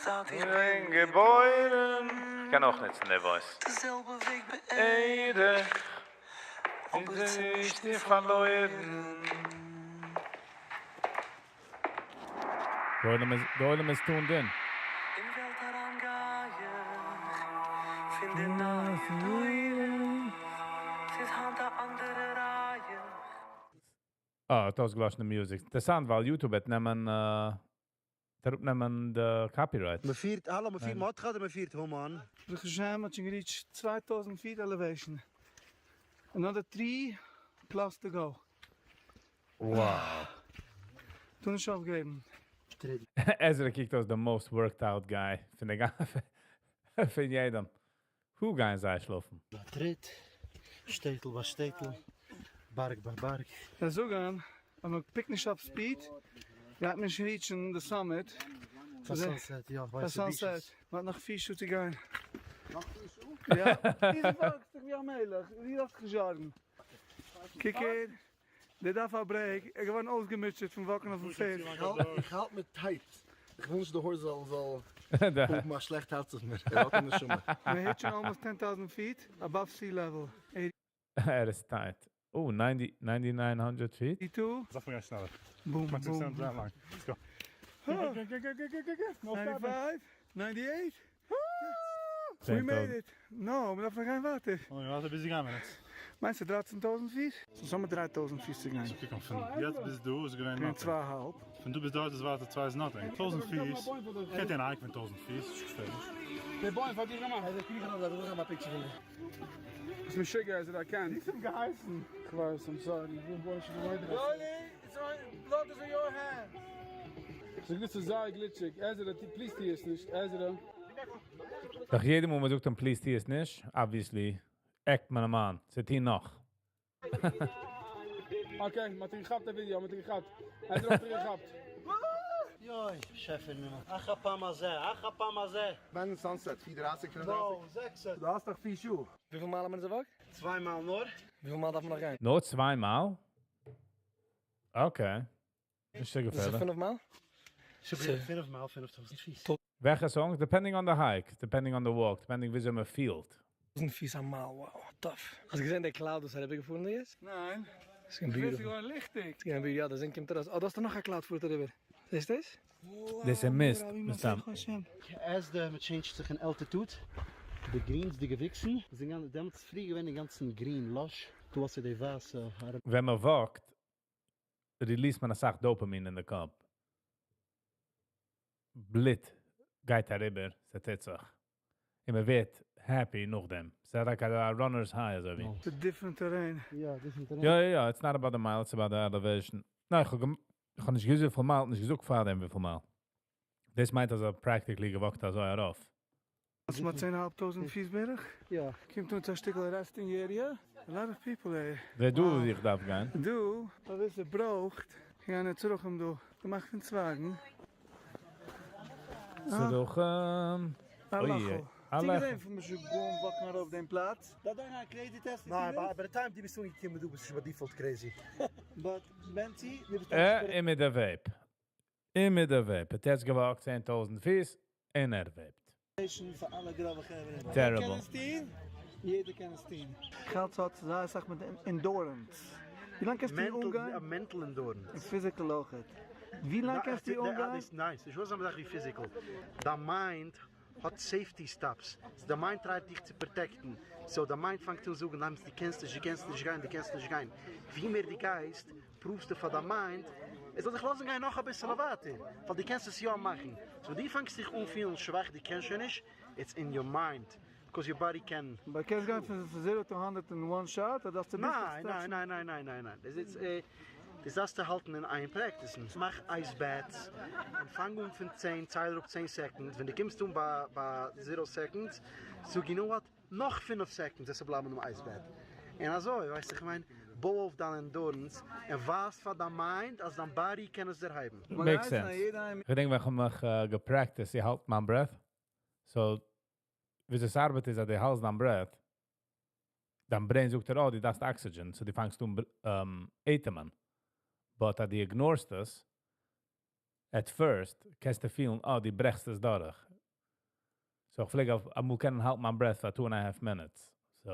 זייט איך בין געבוירן. כ'קען אויך נוצן די voice. די זעלבע וועג בערך, אבער צומישט און פארלוירן. די עולם איז tuned in. אין וועלט אריין גיי איך פון די נייע דורות, ס'איז היינט א אנדערע רייע. אה, האט אויסגעלאשן די music. אינטערעסאנט ווייל YouTube וועט נעמען, אראפנעמען די copyright. מ'פירט, האלא, מ'פירט מרדכי אדער מ'פירט המן? ברוך השם מ'האט שוין גע reach ט 2000 feet elevation. Another 3 plus to go. Wow. טו נישט אויפגעבן. עזרא קוקט אויס the most worked out guy פון די פון יעדעם. וואו גייען זיי שלאפן? טריט, שטעטל ביי שטעטל, בארג ביי בארג. זיי זאגן אז מען pick ט נישט אפ speed גייט מען נישט reach ן די summit. פאר sunset, יא, פאר sunset. מען האט נאך פיר שעה צו גיין. נאך פיר שעה? יא, דו וואקסט זיך ווי א מלך, דו דארפסט זיך נישט זארגן. קוק הער, דער דארף א break, ער איז געווארן אויסגעמוטשעט פון וואקן אויפן פערד. איך האלט מיר tight, איך וויל נישט די horse זאל זאל האבן א שלעכט הארץ אויף מיר, ער האט א נשמה. מען הערט שוין almost 10,000 feet above sea level. ער איז tight. Oh, 9900 feet? 82. דארף מען גיין שנעלער. Boom, boom. Let's go. Go, go, go, go, go, go. No stopping. 95, 98. We made it. No, מען דארף נאך גיין ווייטער. אוי, ווארט ביז גיין מיר יעצט. מיינסטו 13,000 פיס? ס'איז האבן 3,000 פיס צו גיין. קוק אן, פון יעצט ביז דא איז געווען געווען nothing. צוויי אהאלב. פון דא ביז דארט איז ווייטער צוויי איז nothing. 1000 פיס. קענט איר hike פון 1000 פיס, איז געפערליך. דער בוים פאר דיר געמאכט. איז משוגע אז ער קען. נישט אים געהייסן. איך ווייס, I'm sorry. Rolly, it's on, blood is on your hands. ס'איז גוט, ס'איז זייער גליטשיג. Ezra, please טו עס נישט. Ezra. דאך יעדער מאל מען זאגט אים please טו עס נישט, obviously, עקט מען אים אן. צו טון נאך. Okay, מ'האט אים געכאפט א ווידעא, מ'האט אים געכאפט. Ezra האט אים געכאפט. יוי, שעפער נעמען. אך א פעם הזה, אך א פעם הזה. ווען sunset, 34, 35? No, 6. דו האסט דאך פיר שעה. וויפיל מייל האבן מיר געוואקט? צוויי מייל נאר. וויפיל מייל דארף מען נאך גיין? נאר צוויי מייל? Okay. נישט אזוי דאס איז געפערליך. פינף מייל? פינף מייל, 5000 פיס. וועלכע songs? Depending on the hike, depending on the walk, depending וויאזוי מען פילט. 1000 פיס א מייל, wow, tough. האסט געזען דער cloud וואס איז אריבערגעפארן דא יעצט? ניין. ס'איז געווען עס איז beautiful. געווארן ליכטיג. ס'איז געווען beautiful, יא, די זון קומט ארויס. Oh, דא האסטו נאך א cloud פארט אריבער. זעסט דאס? דאס איז mist, מסתם. As the change זיך אין altitude, די greens, די געוויקסן, זענען דעמאלטס פרי געווען אינגאנצן green, lush. דו האסט די ווייסע האר. ווען מען וואקט, release מען א סאך dopamine אין די קאפ. בלוט גייט אריבער, ס'טוט זיך. און מען ווערט happy נאכדעם. ס'איז like a runner's high, אזוי ווי. It's a different terrain. יא, different terrain. יא, it's not about the mile, it's about the elevation. ניין, איך האב נישט געזאגט וויפיל מייל, נישט געזאגט פאר דעם וויפיל מייל. דאס מיינט אז ער practically געוואקט אזוי ארויף. דאס מאכט 10.500 פיס בערך. יא. קומט אונז א שטיקל resting area. A lot of people here. ווער דא וואו איך דארף גיין? דא, ווער עס ברויכט, גיין צוריק דא. געמאכט פון צווייגן. צוריק. א אוי, לאכל. א זי לאכל. געזען פון משוגעים וואקן ארויף דעם פלאץ? דא דא א crazy test. ניין, by the time דו ביסט אנגעקומען, דו ביסט שוין by default crazy. But Bentzi, דו ביסט און מיט דער vape. און מיט דער vape. ער האט יעצט געוואקט 10.000 פיס און ער vape ט. פאר אלע גראבע חברה. Terrible. קען עס טון? יעדער קען עס טון. געלט האט זייער סאך מיט endurance. ווי לאנג קענסטו Mental, אנגיין? א mental endurance. און physical אויך. ווי לאנג קענסטו אנגיין? דאס איז nice. איך וויל זאגן ווי physical. די mind האט safety stops. So די mind try ט דיך צו protect ן. So די mind פאנגט אן זאגן, ניין, דו קענסט נישט, דו קענסט נישט גיין, דו קענסט נישט גיין. ווי מער דו גייסט, prove סטו פאר די mind, עס זאל זיך לאזן גיין נאך א ביסל ווייטער, ווייל דו קענסט עס יא מאכן. So דו פאנגסט זיך אן פילן שוואך, דו קענסט שוין נישט, it's in your mind. Because your body can. אבער קענסט גיין פון 0 to 100 in one shot, אדער דארפסטו ניין, ניין, ניין, ניין, ניין, ניין, ניין. דאס איז, דאס דארפסטו האלטן אין איין practice. מאך ice baths און פאנג אן פון 10, צייל אראפ 10 seconds. ווען דו קומסט אן ביי 0 seconds, זאג, you know what? נאך 5 seconds, דאס בלייבן אין ice bath. און אזוי, ווייסט איך מיין, בוי אויף דיין endurance און ווייז פאר דיין mind, אז דיין body קען עס דערהייבן. Makes sense. איך דענק, ווען איך האב מיך גע practice, איך האלט מיין breath. So, ווי עס ארבעט איז, אז דו האלטסט דיין breath, דיין brain זאגט דיר, oh, דו דארפסט oxygen, so דו פאנגסט אן אטעמען. But אז דו ignore סט עס, at first, קענסטו פילן, oh, דו ברעכסט עס דורך. So איך פלעג אויף, אמאל קענען האלטן מיין breath פאר 2.5 minutes. So,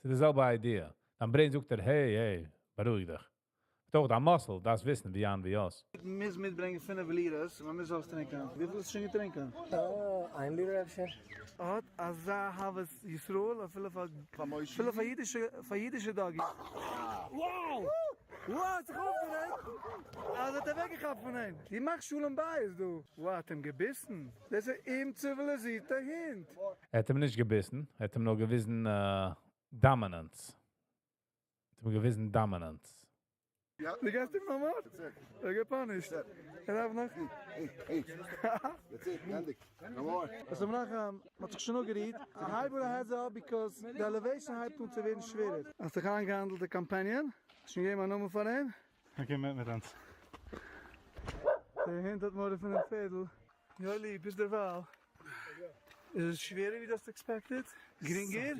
ס'איז די זעלבע idea. דיין brain זאגט דיר, hey, hey, בארואיג דיך. דאך, דיין muscle, דאס וויסן, ווי אן, ווי אויס. מוז מיטברענגען 5 ליטערס, מען מוז אויסטרינקען. וויפיל איז שוין געטרונקען? איין ליטער אפשר. האט אזא אהבת ישראל, אפילו פאר אפילו פאר אידישע, פאר אידישע doggy. Wow! Wow, האט זיך אויפגערעגט. אז האט ער אוועקגעכאפט פון אים. די מאכט שלום בית, דו. Wow, האט אים געביסן. דאס איז אן אומציוויליזירטער הונט. ער האט אים נישט געביסן, ער האט אים נאר געוויזן dominance. ער האט אים געוויזן dominance. דו גייסט אים נאך מאל? ער גע punish ט. ער דארף נאך. Hey, hey. That's it, געענדיגט. No more. אז מ'נאך מ'האט זיך שוין אפגערוהט. הייב אן heads up because the elevation הייבט אן צו ווערן שווערער. האסט דיך איינגעהאנדלט די companion? שוין געגעבן א נאמען פאר אים? Okay, מיט אונז. דער הונט האט מורא פון דעם פערדל. יולי, ביז דערווייל. איז עס שווערער ווי דו האסט expected? גרינגער?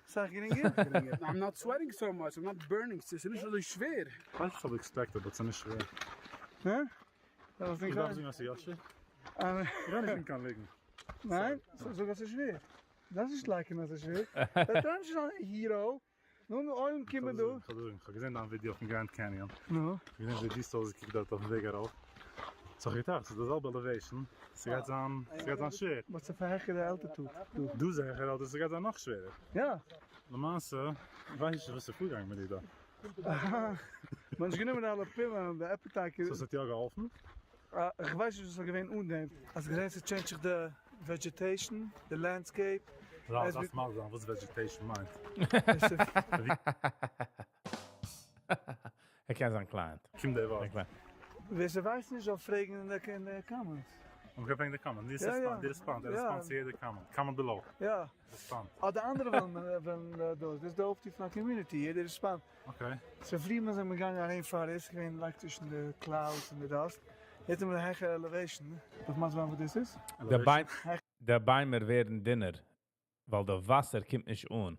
סאך גרינגער. סאך גרינגער? I'm not sweating so much, I'm not burning, ס'איז נישט אזוי שווער. כ'ווייס נישט אויב expected but ס'איז נישט שווער. הא? איך דארף זאגן אז ס'איז יא שווער? איך גיי נישט זאגן קיין ליגן. ניין? זאג אז ס'איז שווער. דארפסט נישט לייקענען אז ס'איז שווער. דער טראמפ איז שוין א hero. נו נו עולם קומען דא. כ'וועל דיר זאגן, כ'האב געזען דיין ווידיאו פון Grand Canyon. נו. כ'האב געזען ווי דו האסט אויסגעקוקט דארט אויפן וועג ארויף. so כ'האב געטראכט, ס'איז די זעלבע elevation, ס'גייט זיין, ס'גייט זיין שווער. but ס'איז פארהעכערט די altitude דא. דא איז העכער altitude, ס'גייט זיין נאך שווערער. יא. למעשה, ווייס איך נישט וואס איז פארגעגאנגען מיט דיר דא. אהא. מ'האט נישט גענומען אלע פילן, די appetite. so ס'האט יא געהאלפן? איך ווייס נישט וואס איז געווען אן דעם. האסט געזען ס'טשעינדזשט זיך די vegetation, די landscape. ר' דארפסט מסביר זיין וואס vegetation מיינט. ער קען זיין client. קומט די ווארט. ווער ס'ווייסט נישט זאל פרעגן אין די comments. מ'קען פרעגן אין די comments. די respond, ער respond צו יעדע comment. Comment below. יא. Respond. אדער אנדערע וועלן דאס. דאס איז די אויפטו פון א community, יעדער respond. Okay. So פריער מיר זענען געגאנגען אהין פאר איז געווען like צווישן די clouds און די dust, יעצט זענען מיר העכער elevation, דארף מסביר זיין וואס דאס איז? די ביימער ווערן דינער, ווייל די וואסער קומט נישט אן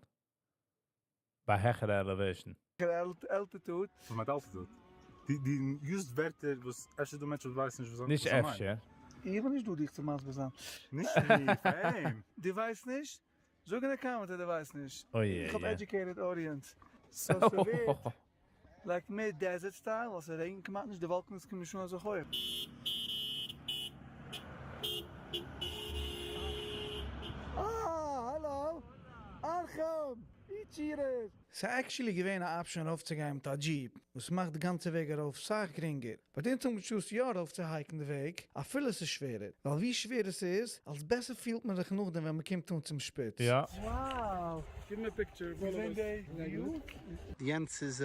ביי העכערע elevation. העכערע altitude. וואס מיינט altitude? דו use סט ווערטער וואס אפשר דא מענטשן וואס ווייסן נישט וואס נישט מיינט. אפשר. איך בין נישט דא דיך צו מסביר זיין. נישט מיר, פאר אים. דו ווייסט נישט? זאג אין די comment אז דו ווייסט נישט. אוי איך האב educated audience. So ס'ווערט like מער desert style ווייל ס'רעגנט כמעט נישט, די וואלקענעס קומען נישט אן אזוי הויעך. אה! האלא! אחים! איטשירער! ס'איז actually געווען א option ארויפצוגיין מיט א jeep וואס מאכט די גאנצע וועג ארויף סאך גרינגער, but אונז האבן גע choose ט יא ארויף צו hike ן די וועג אפילו ס'איז שווערער, ווייל ווי שווער עס איז אלס בעסער פילט מען זיך נאכדעם ווען מ'קומט אן צום שפיץ. יא. Wow! Give me a picture. געזען די view? יענץ איז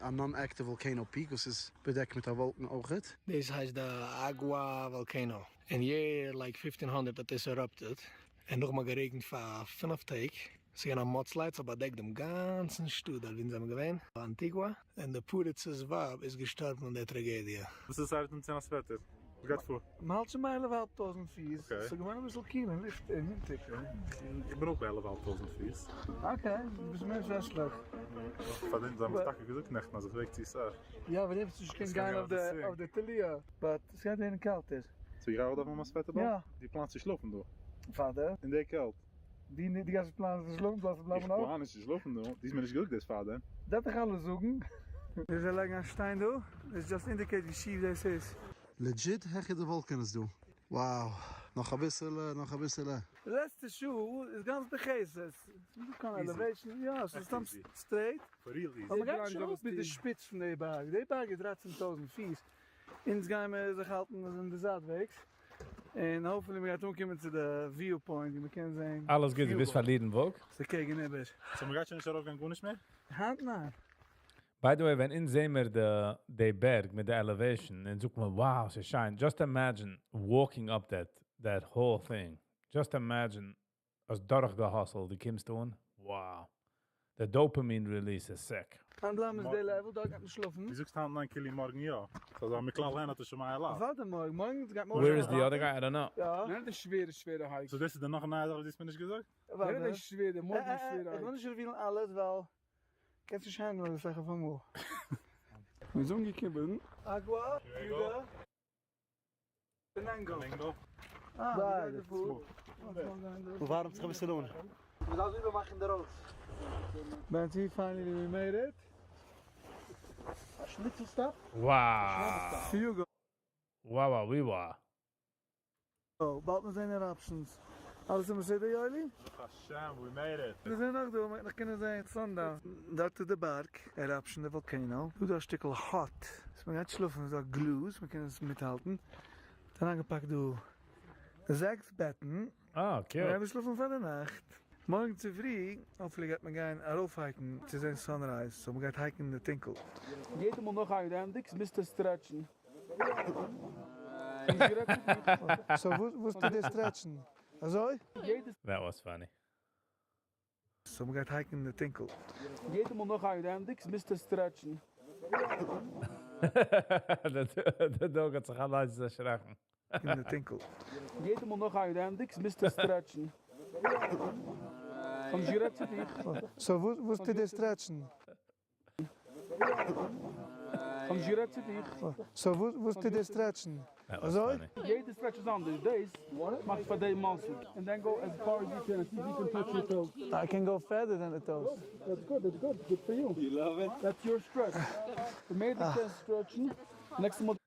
א non-active volcano peak וואס איז באדעקט מיט א וואלקן אויכעט. דאס הייסט די Agua volcano. אין year like fifteen hundred האט עס erupted און נאכדעם האט גערעגנט פאר פינף טעג. ס'איז געווען א mudslide, ס'האט באדעקט דעם גאנצן שטאט דארט ווי אונז זעמיר געווען, אנטיגua, און די פריצ'ס ווייב איז געשטארבן אין דער טראגעדיע. וואס איז סייווי אנצוהערן א sweater? וואס גייט פאר? מ'האלט שוין ביי עלף אהאלב טויזנט פיס, ס'איז געווארן אביסל קיל און לופט און ווינטיג. איך בין אויך ביי עלף אהאלב טויזנט פיס. Okay, דו ביסט מער וועסטליך. פאר דעם זיי האבן מיך טאקע געזאגט נעכטן אז איך וועג צו סאך. יא, ווען דו ביסט נישט קען גיין אויף די תליה, but ס'גייט ווערן קעלטער. So איך גיי אויך דארפן האבן א sweater באלד? יא. דו פלאנסט צו שלאפן דא? פאר אין די קעלט? דו די גייסט פלאנען צו שלאפן זאלסטו בלייבן איך אויף. פלאן נישט צו שלאפן דא, דו האסט מיר נישט געזאגט דאס פארדעם. דארף איך אלעס זאגן? זיי לייגן א שטיין דא, דאס just indicate ווי שיף דאס איז. Legit העכער די וואלקענעס דא. Wow. נאך אביסעלע, נאך אביסעלע. די לעצטע שעה איז גאנץ בחסד, ס'איז נישט דא קיין elevation, יא ס'איז סתם straight, אבער מ'גייט שוין אראפ מיט די שפיץ פון די בארג, די בארג איז דרייצן טויזנט פיס, אונז גיימער זיך האלטן אין די זייט וועגס. און hopefully מ'גייט אנקומען צו די view point ווי מ'קען זעהן. אלעס גוט, דו ווילסט פארלירן וואג? ס'איז קעגן איבער. So מ'גייט שוין נישט ארויפגיין גארנישט מער? היינט ניין. By the way ווען אונז זעהן מיר די די בערג מיט די elevation און זאגט מען wow ס'איז שיין, just imagine walking up that that whole thing, just imagine האסט דורך גע hustle ט דו קומסט אן, wow די dopamine release איז sick. היינט בלייבן מיר די level, דארט גייט מען שלאפן. דו זאגסט היינט ניין כאילו מארגן יא. ס'איז אזא מכלל הן אתה שומע לאו. אוודאי מארגן, מארגן גייט מען Where is the other guy? I don't know. יא. ניין די שווערע שווערע hike. So דאס איז די נאך נייע זאך וואס דו האסט מיר נישט געזאגט? אוודאי. ניין די שווערע, די מארגן שווערע hike. איך וויל נישט reveal ן אלעס ווייל קענסט נישט handle ן אזא סאך אויפאמאל. מ'איז אנגעקומען. Agua, Juda. ווארעמט זיך אביסל אן. מ'דארף איבערמאכן די roads. בענצי finally we made it. א שניצל stop. Wow. Hugo. Wow wow ווי ווא. באלד מיר זעהן eruptions. אלעס איז מסודר יואלי? ברוך השם we made it. מיר זענען נאך דא, מ'גייט נאך קענען זעהן sundown. דארט איז די בארג, eruption די volcano. דא איז א שטיקל hut וואס מ'גייט שלאפן, איז דא גלאז מ'קען עס מיטהאלטן. האט אריינגעפאקט דא זעקס בעטן. אה, cute. מ'גייט דא שלאפן פאר די נאכט. מארגן צופרי hopefully גייט מען גיין ארויף hike ן צו זען sunrise, so מ'גייט hike ן אין די טונקל. יעדע מאל נאך איין ענדיגסט מוזטו stretch ן. So וואס טוט דער stretch ן? אזוי? That was funny. So מ'גייט hike ן אין די טונקל. יעדע מאל נאך איין ענדיגסט מוזטו stretch ן. די dog האט זיך אליינס דערשראקן. אין די טונקל. יעדע מאל נאך איידער ענדיגסט מוזטו stretch ן. כ'האב נישט גערעדט צו דיך. So וואס טוט דער stretch ן? כ'האב נישט גערעדט צו דיך. So וואס טוט דער stretch ן? אזוי? יעדע stretch איז אנדערש. דאס מאכט פאר די muscle. And then go as far as you can, see if you can touch your toes. I can go further than the toes. That's good, that's good, good for you. You love it? That's your stretch. די מער דו קענסט stretch ן, נעקסטע מאל דו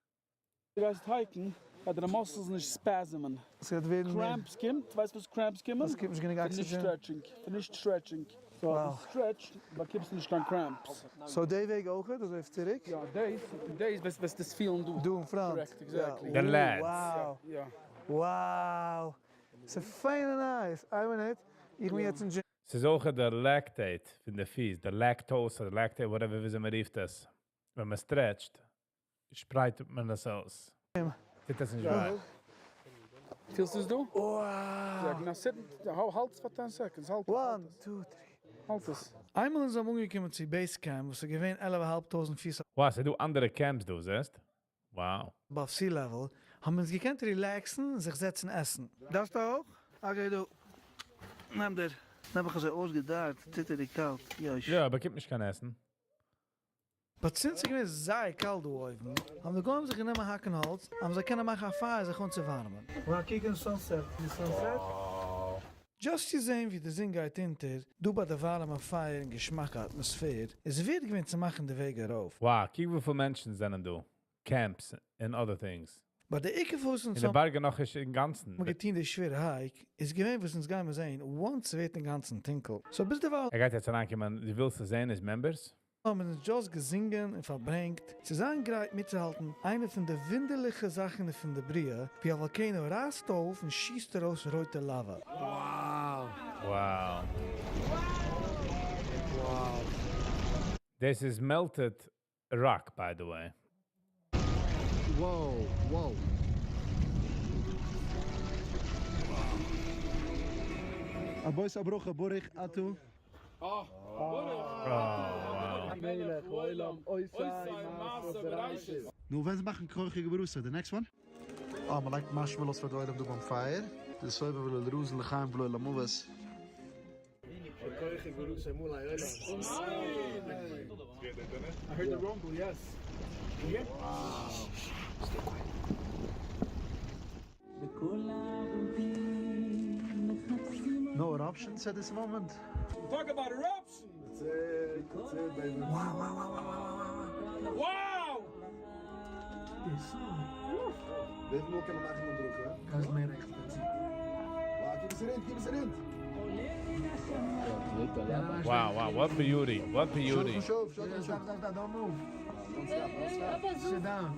גייסט hike ן, וועט דיינע muscles נישט spasm ען. ס'וועט ווערן מער. Cramps קומט, ווייסט וואס cramps קומען? עס קומט נישט גענוג פון נישט oxygen. Stretching, פון נישט stretching. So אז דו stretch סט באקומסטו נישט קיין cramps. So די וועג אויכעט, אזוי אויף צוריק? יא, דעיס, דעיס וועסטו עס פילן דא. דא אין front. Correct, exactly. די lats. Wow. יא. Wow. ס'איז פיין און nice. איין מינוט, איך בין יעצט אין דזשים. ס'איז אויך די lactate פון די פיס, די lactose אדער lactate, whatever וויאזוי מען רופט עס. ווען מען stretch ט, שפרייט מען עס אויס. טוט עס נישט וויי. פילסט עס דא? Wow. Now sit, האלט עס פאר 10 seconds, האלט עס. One, two, three. האלט עס. איינמאל אונז זענען אנגעקומען צו base camp וואס איז געווען 11,500 פיס Wow, ס'איז דא אנדערע camps דא, זעסט? Wow. Above sea level, האבן אונז געקענט relax ן און זיך זעצן עסן. דארפסט אויך? Okay דא. נעם דיר. נעבעך אזוי אויסגעדארט, ציטעריג קאלט, יוש. יא, באקומט נישט קיין עסן. But since ס'איז געווען זייער קאלט דא אויבן, האבן די גוים זיך גענומען האקן האלץ, אז מ'זאל קענען מאכן א פייער זיך אנצואווארעמען. וואו קוקן sunset, די sunset. Just צו זען ווי די זון גייט אונטער, דא ביי די ווארעמע פייער און געשמאקע אטמאספער, איז ווערד געווען צו מאכן די וועג ארויף. Wow, קוק וויפיל מענטשן זענען דא, camps און other things. But די עיקר פארוואס אונז און די האבן בארג איז נאכנישט אינגאנצן. געטון די שווערע hike, איז געווען וואס אונז גיימער זען once ס'ווערט אינגאנצן טונקל. So ביזדערווייל. ער גייט יעצט אריינקומען, דו ווילסט עס זען איז members? האבן אונז just געזינגען און פארברענגט, צו זיין גרייט מיטצוהאלטן איינע פון די וואונדערליכע זאכן פון די בריאה, ווי א volcano רייסט אויף און שיסט ארויס רויטע לאווא. Wow. Wow. דאס איז melted rock by the way. Wow, wow. אבות א ברכה ברוך אתה. אה, ברוך מלך העולם עושה מעשה בראשית. נו ווען זיי מאכן כרכי גברוסה די next one? אה מען לייגט marshmallows פאר די עולם דא ביים פייער, די סובב ולא לרז לחיים ולא למוות. I heard the rumble, yes. Stay quiet. No eruptions at this moment. Talk about eruptions! That's it, that's it, baby. Wow, wow, wow, wow, wow, wow. Wow! וויפיל מאל קען מען מאכן א ברכה? קענסט מער רעכט דערצו. Wow, גיב עס ארונט, גיב עס ארונט. Wow, wow, what beauty, what beauty. שוב, שוב, שוב. Stop, stop, stop, don't move. Don't stop, don't stop. Sit down.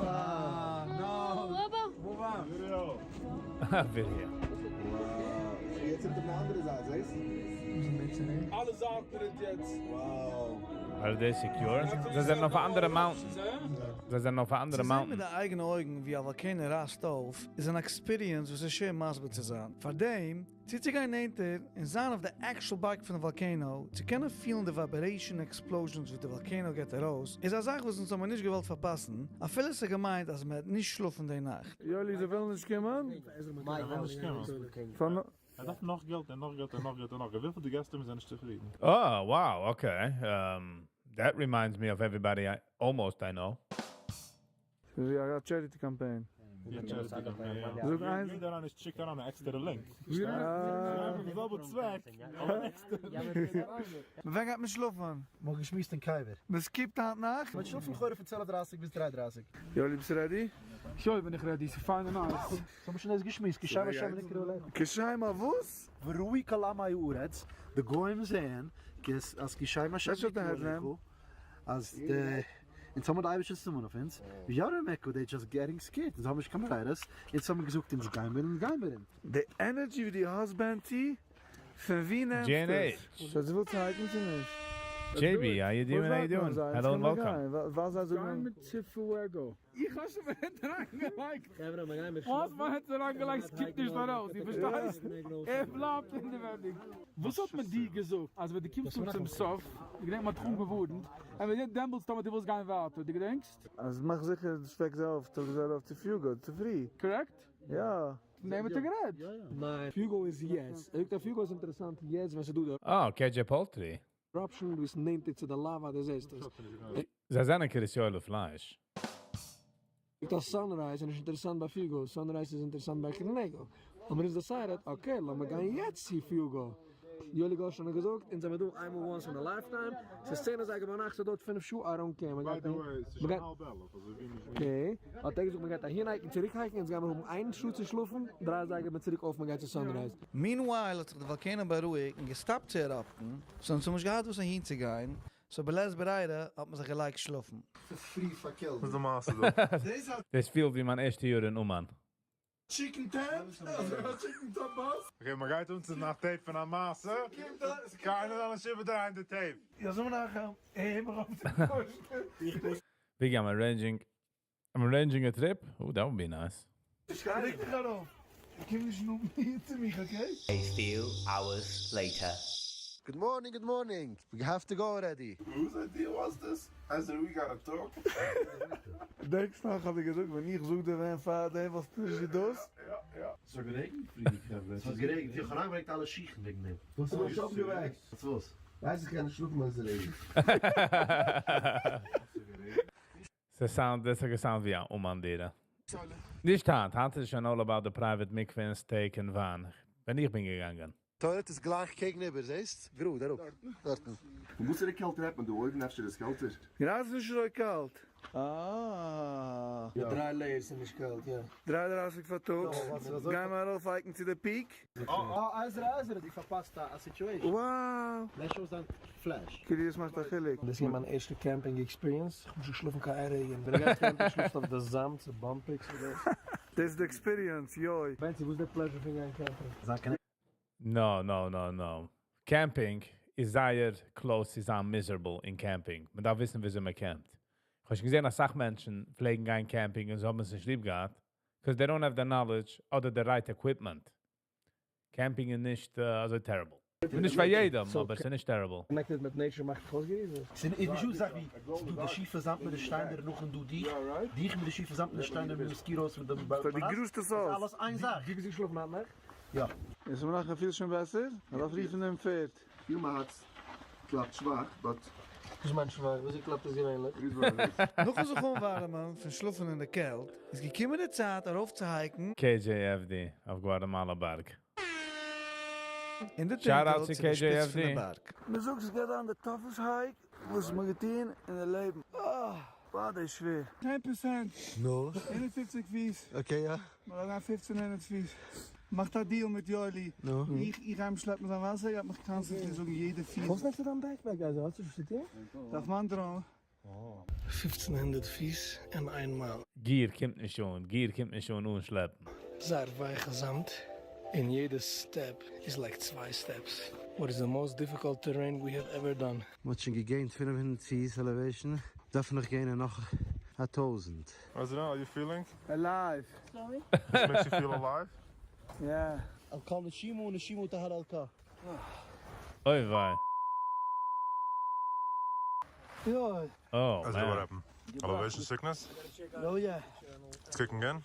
Ah, no. Move on. Video. יעצט קומט אן אנדערע זייט, זעסט? אלע זייטן רינט יעצט. Wow. Are they secure? זיי זענען אויף א אנדערע mountain. זיי זענען אויף א אנדערע צו זען מיט mountain. די אייגענע אויגן ווי א volcano רייסט אויף, איז אן experience וואס איז שווער מסביר צו זיין. פאר דעם, צוצוגיין נענטער און זיין אויף די actual בארג פון די volcano, צו קענען פילן די vibration explosions וואס די volcano געבט ארויס, איז א זאך וואס אונז האבן נישט געוואלט פארפאסן, אפילו עס איז געמיינט אז מען וועט נישט שלאפן די נאכט. יואלי, זיי ווילן נישט קומען? ער דארף נאך געלט און נאך געלט און נאך געלט און נאך געלט. וויפיל דו געבסט אים איז ער נישט צופרידן. Oh, wow, okay. That reminds me of everybody I almost I know. ס'איז ווי א charity campaign. יא, charity campaign, יא. זאג איינס. יעדער איינער שיקט אריין אן עקסטערע link. אה. די זעלבע צוועק, אבער אן עקסטערע link. ווען גייט מען שלאפן? מ'האט געשמועסט אין קבר. מען skip ט היינט נאכט? מ'וועט שלאפן לכאורה פון 12:30 ביז 3:30. יואלי, ביסט ready? שוין בין איך ready, ס'איז פיין און nice. ס'האבן שוין דאס געשמועסט, כי שם השם נקרא עליך. כי שם א וואס? וראו כל עמי הארץ, די גוים זעען, אז כי שם השם נקרא עליך, אז די, אונז האבן די אייבערשטער'ס נאמען אויף אונז, ויראו ממך, they just getting scared, אונז האבן נישט קיין ברירות, אונז האבן געזאגט אונז גיימיר אונז גיימיר. די energy ווי דו האסט בענטי, פון ווי נעמסטו עס? GNH. So זי וויל צו hike ן צו נישט? JB, how you doing? How you doing? Hello and welcome. גיי מיט צו Fuego. איך האב שוין מער אריינגעלייגט. חברה, מיר גייען מיר וואס מען האט אריינגעלייגט ס'קומט נישט ארויס, דו פארשטייסט? ער בלייבט אינעווייניג. וואס האט מען דיר געזאגט אז ווען דו קומסט אן צום סוף, איך געדענק מען האט דיך אנגעווארנט, און ווען דעמאלטס טאמער דו ווילסט גיין ווייטער, דו געדענקסט? אז מאך זיכער דו שטעקסט זיי אויף, טראג זיי ארויף צו Fuego צופרי. Correct? יא. פון דעם האט ער גערעדט. ניין, Fuego איז יעצט. ער זאגט אז Fuego איז אינטערעסאנט יעצט ווען ס'איז דא די Oh, KJ Poultry. eruption, דו ביסט נענטער צו די lava, דו זעסט עס. זיי זענען קרית יואל'ע פלייש. זאגט אז sunrise איז נישט אינטערעסאנט ביי Fuego, sunrise איז אינטערעסאנט ביי Chickenego. האבן אונז decided, okay, לאמיר גיין יעצט צו Fuego. יואלי גאלדשטיין האט געזאגט, אונז זעמיר דא איינמאל once in a lifetime, ס'איז 10 אזייגער ביינאכט, ס'דויערט פינף שעה, I don't care, מ'גייט אהין, מ'גייט, okay, האט ער געזאגט מ'גייט אהין hike ן צוריק hike ן, אונז גיימיר האבן איין שעה צו שלאפן, דריי אזייגער מען צוריק אויף מ'גייט צו sunrise. Meanwhile האט זיך די volcano בארואיגט און געסטאפט צו erupt ן, so אונז האבן נישט געהאט וואס אהין צו גיין, so בלית ברירה האט מען זיך געלייגט שלאפן. ס'איז פרי פאר קעלט. וואס איז די מעשה דא? דאס פילט ווי מיין ערשטע יאר אין אומאן. Chicken tent? Chicken top bus? Okay, מען גייט אונז נאך tape פון א מעשה. קיינער זאל נישט איבערדרייען די tape. יא, זאל מען נאך אים ארויף. Big, I'm arranging a trip. Oh, that would be nice. לייג דיך ארויף. איך קום נישט נאר מיר צו מיך, okay? A few hours later. Good morning, good morning. We have to go already. Whose idea was this? I said we gotta talk. דענקסט נאך, האב איך געזאגט, ווען איך זאג דיר ווען פאר דעם, וואלסטו נישט געדאס? יא, יא. עס האט גערעגנט פרי, חברה. עס האט גערעגנט. איך האב אריינגעברענגט אלע שיכן וועגן דעם. וואס האסט נישט אויפגעוועקט? וואס וואס? ווייס איך קען נישט שלאפן ווען עס רעגנט. ס'sound, דאס האט געsound ווי א אומאן דירה. נישט היינט, היינט איז שוין all about the private מקווה און steak און וויין. ווען איך בין געגאנגען. Toilet איז גלייך קעגנאיבער, זעסט? גראד, אראפ. דארטן. וואס איז די קעלטער רעדט מען דא? אויבן אפשר איז קעלטער. יא, עס איז נישט אזוי קאלט. אה. די דריי layers איז נישט קאלט, יא. 33 פארטאגס, גייען מיר ארויף hike ן צו די peak. אה, עזרא, עזרא, דו פארפאסט א situation. Wow. לעש אויס דיין flash. כאילו דאס מאכט א חילוק. דאס איז געווען מיין ערשטע camping experience. איך האב נישט געשלאפן קיין רעגן. ווען דו גייסט camping שלאפסטו אויף די זאמד, ס'איז bumpy, ס'איז דאס. דאס איז די experience, יוי. בענצי, וואס איז די pleasure פון גיין camping? זיין connected No, no, no, no. Camping איז זייער close צו זיין miserable אין camping. מען דארף וויסן, וויאזוי מען camp ט. איך האב שוין געזען, אז אסאך מענטשן פלעגן גיין camping און זיי האבן עס נישט ליב געהאט. Because they don't have the knowledge אדער the right equipment. Camping איז נישט אזוי terrible. נישט פאר יעדעם, אבער עס איז נישט terrible. Connected מיט nature מאכט דיך אויסגעריסן? ס'איז נישט דא זאך ווי ס'איז דא די שיפע זאמד מיט די שטיינער נאכן דא דיך, דיך מיט די שיפע זאמד מיט די שטיינער מיט די mosquitoes מיט דעם So די גרוסטע ס'איז אלעס איין זאך. דו ביסט געשלאפן היינט נאכט? יא. איז מיר נאך פיל שוין בעסער? מען דארף רופן דעם פערד. פיל מיין הארץ קלאפט שוואך, but וואס מיינט שוואך? וויאזוי קלאפט עס געווענליך? it is what it is. נאכן זיך אנווארעמען פון שלאפן אין די קעלט, איז געקומען די צייט ארויף צו hike ן KJFD אויף גואטעמאלא בארג. אין די Shout out טונקל צו צו די שפיץ פון KJFD. די בארג. מען זאגט עס גייט זיין די toughest hike וואס מען האט געטון אין די לעבן. אה, וואו, דאס איז שווער. 10%. No. 51 פיס. Okay, יא. מיר גייען 1500 פיס. מאכט א deal מיט יואלי. No. איך גיי אים שלעפן זיין וואסער, ער האט מיך constantly זאגן יעדע פיס. וואס נעמסטו דיין backpack, also? האסטו נישט צו טון? דארף מען דראון. 1500 פיס אין איין מייל. Gear קומט נישט אן, gear קומט נישט אן אן שלעפן. זייער ווייכע זאמד. און יעדע step איז like צוויי steps. What is the most difficult terrain we have ever done? מ'האט שוין גע gain ט 500 פיס elevation. דארף נאך gain ען נאך א 1000. Ezra, how are you feeling? Alive. This makes you feel alive? Yeah. על נשימו נשימו טהר על כה. אוי וויי. יוי. Oh, Ezra, what man. happened? Elevation sickness? Oh yeah. It's kicking in?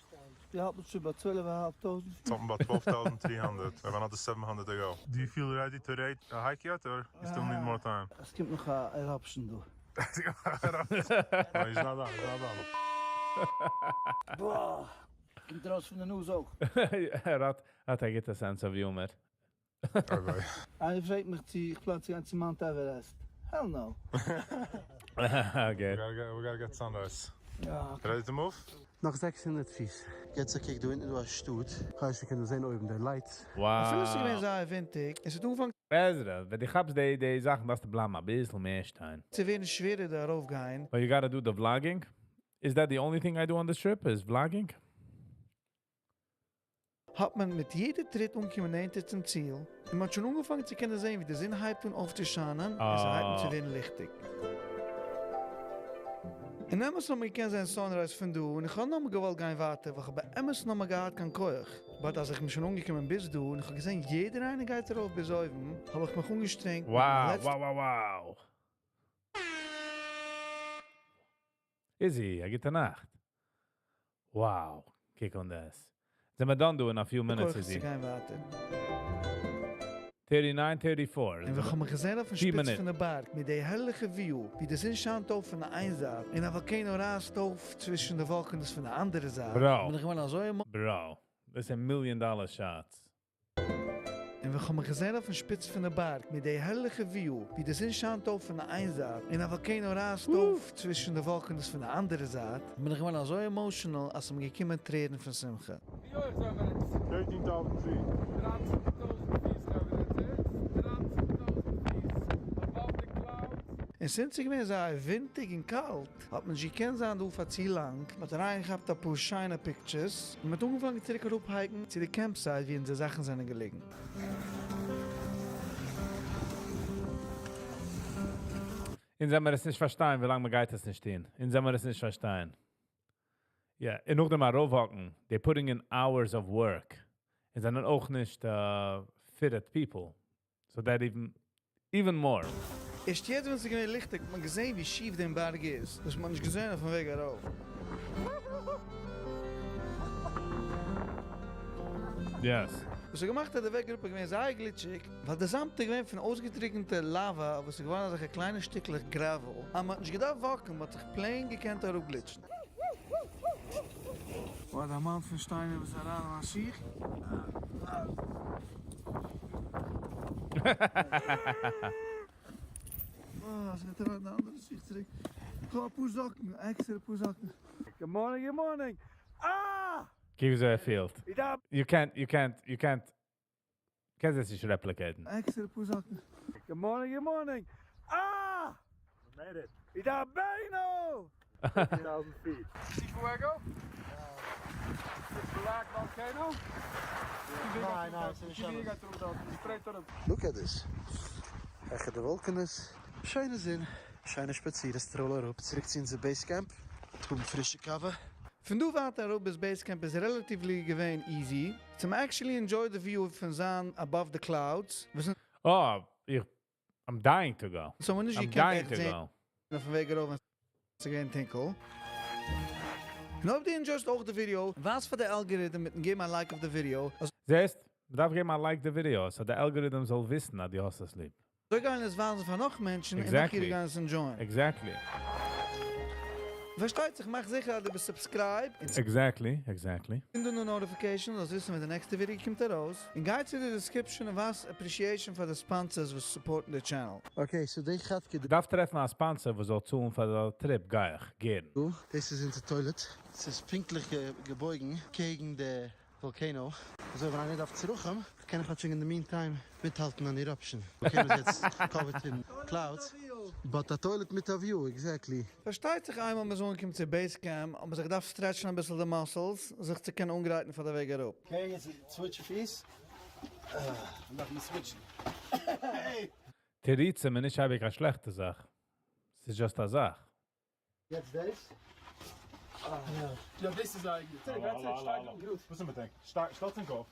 Wir haben schon über 12.500. Something about 12,300. We have another 700 to go. Do you feel ready to rate a hike yet, or you still need more time? עס קומט נאך א eruption דא. No, he's not done. He's not done. בוא. קומט ארויס פון די nose אויך. ער האט א גוטע sense of humor. Okay. איינער פרעגט מיך צו איך plan צו גיין צו Mount Everest. Hell no. Okay. We gotta get sunrise. יא. Ready to move? נאך 600 פיס. יעצט קוק דא אונטן דא א שטאט. ווייסט, קען דו זען אויבן די lights. Wow. אפילו עס איז געווען זייער ווינטיג, עס האט אנגעפאנגען Ezra, ווען דו כאפסט די זאכן, דארפסטו בלייבן א ביסל מער שטיין. צו ווערן שווערער דא ארויפגיין. But you gotta do the vlogging. Is that the only thing I do on this trip? Is vlogging? האט מען מיט יעדע טריט אנגעקומען נענטער צום ציל, און מען האט שוין אנגעפאנגען צו קענען זען ווי די זון הייבט אן אויפצושיינען און ס'הייבט אן צו ווערן ליכטיג. אין אמת האט מען געקענט זען sunrise פון דא און איך האב נאכאמאל געוואלט גיין ווייטער ווייל כ'האב באמת נאכאמאל געהאט קיין כח, but אז איך בין שוין אנגעקומען ביז דא און איך האב געזען יעדער איינער גייט ארויף ביז אויבן האב איך מיך אנגעשטרענגט מיט מיין Wow, לעצטע wow, wow, wow. Izzy, א גוטע נאכט. Wow, קוק אן דאס. זעמער done דא אין a few minutes כח Izzy. צו גיין ווייטער. 39, 34. און ווען כ'האב מיך געזען אויפן פיר שפיץ מינוט. פון די בארג מיט די הערליכע view ווי די זון שיינט אויף פון די איין זייט און א volcano רייסט אויף צווישן די וואלקענעס פון די אנדערע זייט, Bro. בין איך געווארן אזוי emo. Bro, דאס איז million dollar shots. און ווען כ'האב מיך געזען אויפן שפיץ פון די בארג מיט די הערליכע view ווי די זון שיינט אויף פון די איין זייט און א volcano רייסט אויף צווישן די וואלקענעס פון די אנדערע זייט, בין איך געווארן אזוי emotional אז ס'האבן געקומען טרערן פון שמחה. ווי הויך זענען מיר יעצט? 13,000 feet. 13,000 פיס חברה, יעצט 13,000 פיס above the clouds. און סינט ס'איז געווען זייער ווינטיג און קאלט, האט מען נישט געקענט זיין דא פאר צו לאנג, מ'האט אריינגעכאפט אפאר שיינע pictures, און מ'האט אנגעפאנגען צוריק אראפהייקן צו די campsite ווי אונזער זאכן זענען געליגן. אונז וועמיר עס נישט פארשטיין ווילאנג מ'גייט עס נישט טון. אונז וועמיר עס נישט פארשטיין. יא, און נאכדעם ארויפוואקן, they putting in hours of work. און זענען אויך נישט fitted people. So that even even more. ערשט יעצט ווען ס'איז געווען ליכטיג האט מען געזען ווי שיף דעם בארג איז, וואס מ'האט נישט געזען אויפן וועג ארויף. Yes. וואס האט געמאכט אז די וועג אראפ איז געווען זייער גליטשיג, ווייל די זאמד איז געווען פון אויסגעטריקענטע לאווא וואס איז געווארן אזעלכע קליינע שטיקלעך gravel, אז מ'האט נישט געדארפט וואקן, מ'האט זיך plain געקענט אראפגליטשן. וואו די amount פון שטיינער וואס איז אריין אין מיין שיך. אה, ס'גייט אריין אין די אנדערע שיך צוריק. כ'האב אפאר זאקן, עקסטערע פאר זאקן. Good morning, good morning. אה! קוק וויאזוי ער פילט. יו קענט, יו קענט, יו קענט, קענסט עס נישט replicate ן. עקסטערע פאר זאקן. Good morning, good morning. אה! We made it. ידבינו! 15,000 feet. Fuego? The black volcano? ניין, ניין, ס'איז נישט די גייט אראפ דארט, straight אראפ. Look at this. העכער די וואלקענעס. שיינע זון. שיינע שפאציר, א stroll אראפ צוריק צו אונזער base camp. טרונקן פרישע קאווע. פון דא ווייטער אראפ ביז base camp איז relatively געווען easy, צום actually enjoy די view פון זיין above the clouds, וואס אה, איך, I'm dying to go. אונז האבן נישט I'm געקענט dying עכט to זען go. אויפן וועג ארויף ווען ס'איז געווען טונקל. און אויב דו enjoy סט אויך די ווידיאו, ווייז פאר די algorithm מיטן געבן א like אויף די ווידיאו, אזוי זעסט? מ'דארף געבן א like די ווידיאו, so די algorithm זאל וויסן אז דו האסט עס ליב. גייען עס ווייזן פאר נאך מענטשן און נאך אידן גייען עס enjoy ען. Exactly. פארשטייט זיך מאך זיכער אז דו ביסט subscribed און Exactly, exactly. צינד אן די notification זאלסט וויסן ווען די נעקסטע ווידעא קומט ארויס, און גיי צו די description און ווייז appreciation פאר די sponsors וואס support ן די channel. Okay, so די כאטקע דא. דארף טרעפן א sponsor וואס זאל צאלן פאר די trip גיי איך גערן. דאס איז אונזער toilet. ס'איז פונקטליך געבויגן קעגן די volcano. אזוי ווען איינער דארף צרכים קען איך כאטשיג אין די meantime מיטהאלטן אן eruption. Volcano איז יעצט covered אין clouds. But א toilet מיט א view, exactly. פארשטייט זיך איינמאל מ'איז אנגעקומען צו base camp האט מען זיך געדארפט stretch ן אביסל די muscles זיך צו קענען אנגרייטן פאר די וועג אראפ. Okay, יעצט switch פיס. דארף מען switch ן. תירוצים איז נישט אייביג א שלעכטע זאך. ס'איז just א זאך. יעצט דאס? יא, דאס איז זייער גוט. וואס איז מיט דעם? שטעלט ענק אויף.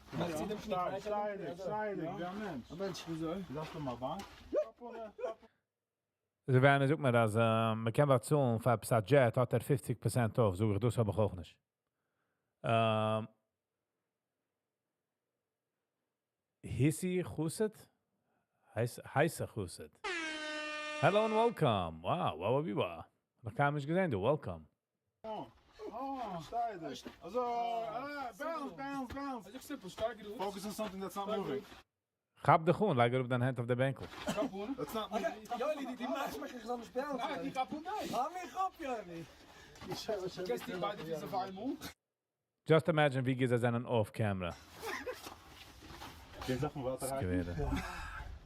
שטיי, שטייענדיג, שטייענדיג, ווי א מענטש. א מענטש, וויאזוי? דו דארפסט האבן א באנק? זיי ווערן, זאגט מיר, אז מען קען באצאלן פאר עפעס א jet, האט ער 50% off. זאג איך, דאס האב איך אויך נישט. היסי חוסת? הייסע חוסת. Hello and welcome. Wow, wow, wow, wow. נאך קיינמאל נישט געזען דו. Welcome. Oh, שטייענדיג. אזוי, ah, bounce, bounce, bounce. איז simple, שטארק גענוג. Focus on something that's not moving. כאפ דיך אן, לייג אראפ דיין הענט אויף די בענקל. כאפ אן. That's not moving. יולי, די מאכסט מיך איך זאל נישט balance ן. ניין, די כאפ אן, גיי. האב מיך אפ, יולי. קענסט די ביידע פיס אויף איינמאל? Just imagine ווי גוט זיי זענען off camera. די זאכן ווייטער hiken. סקווערע.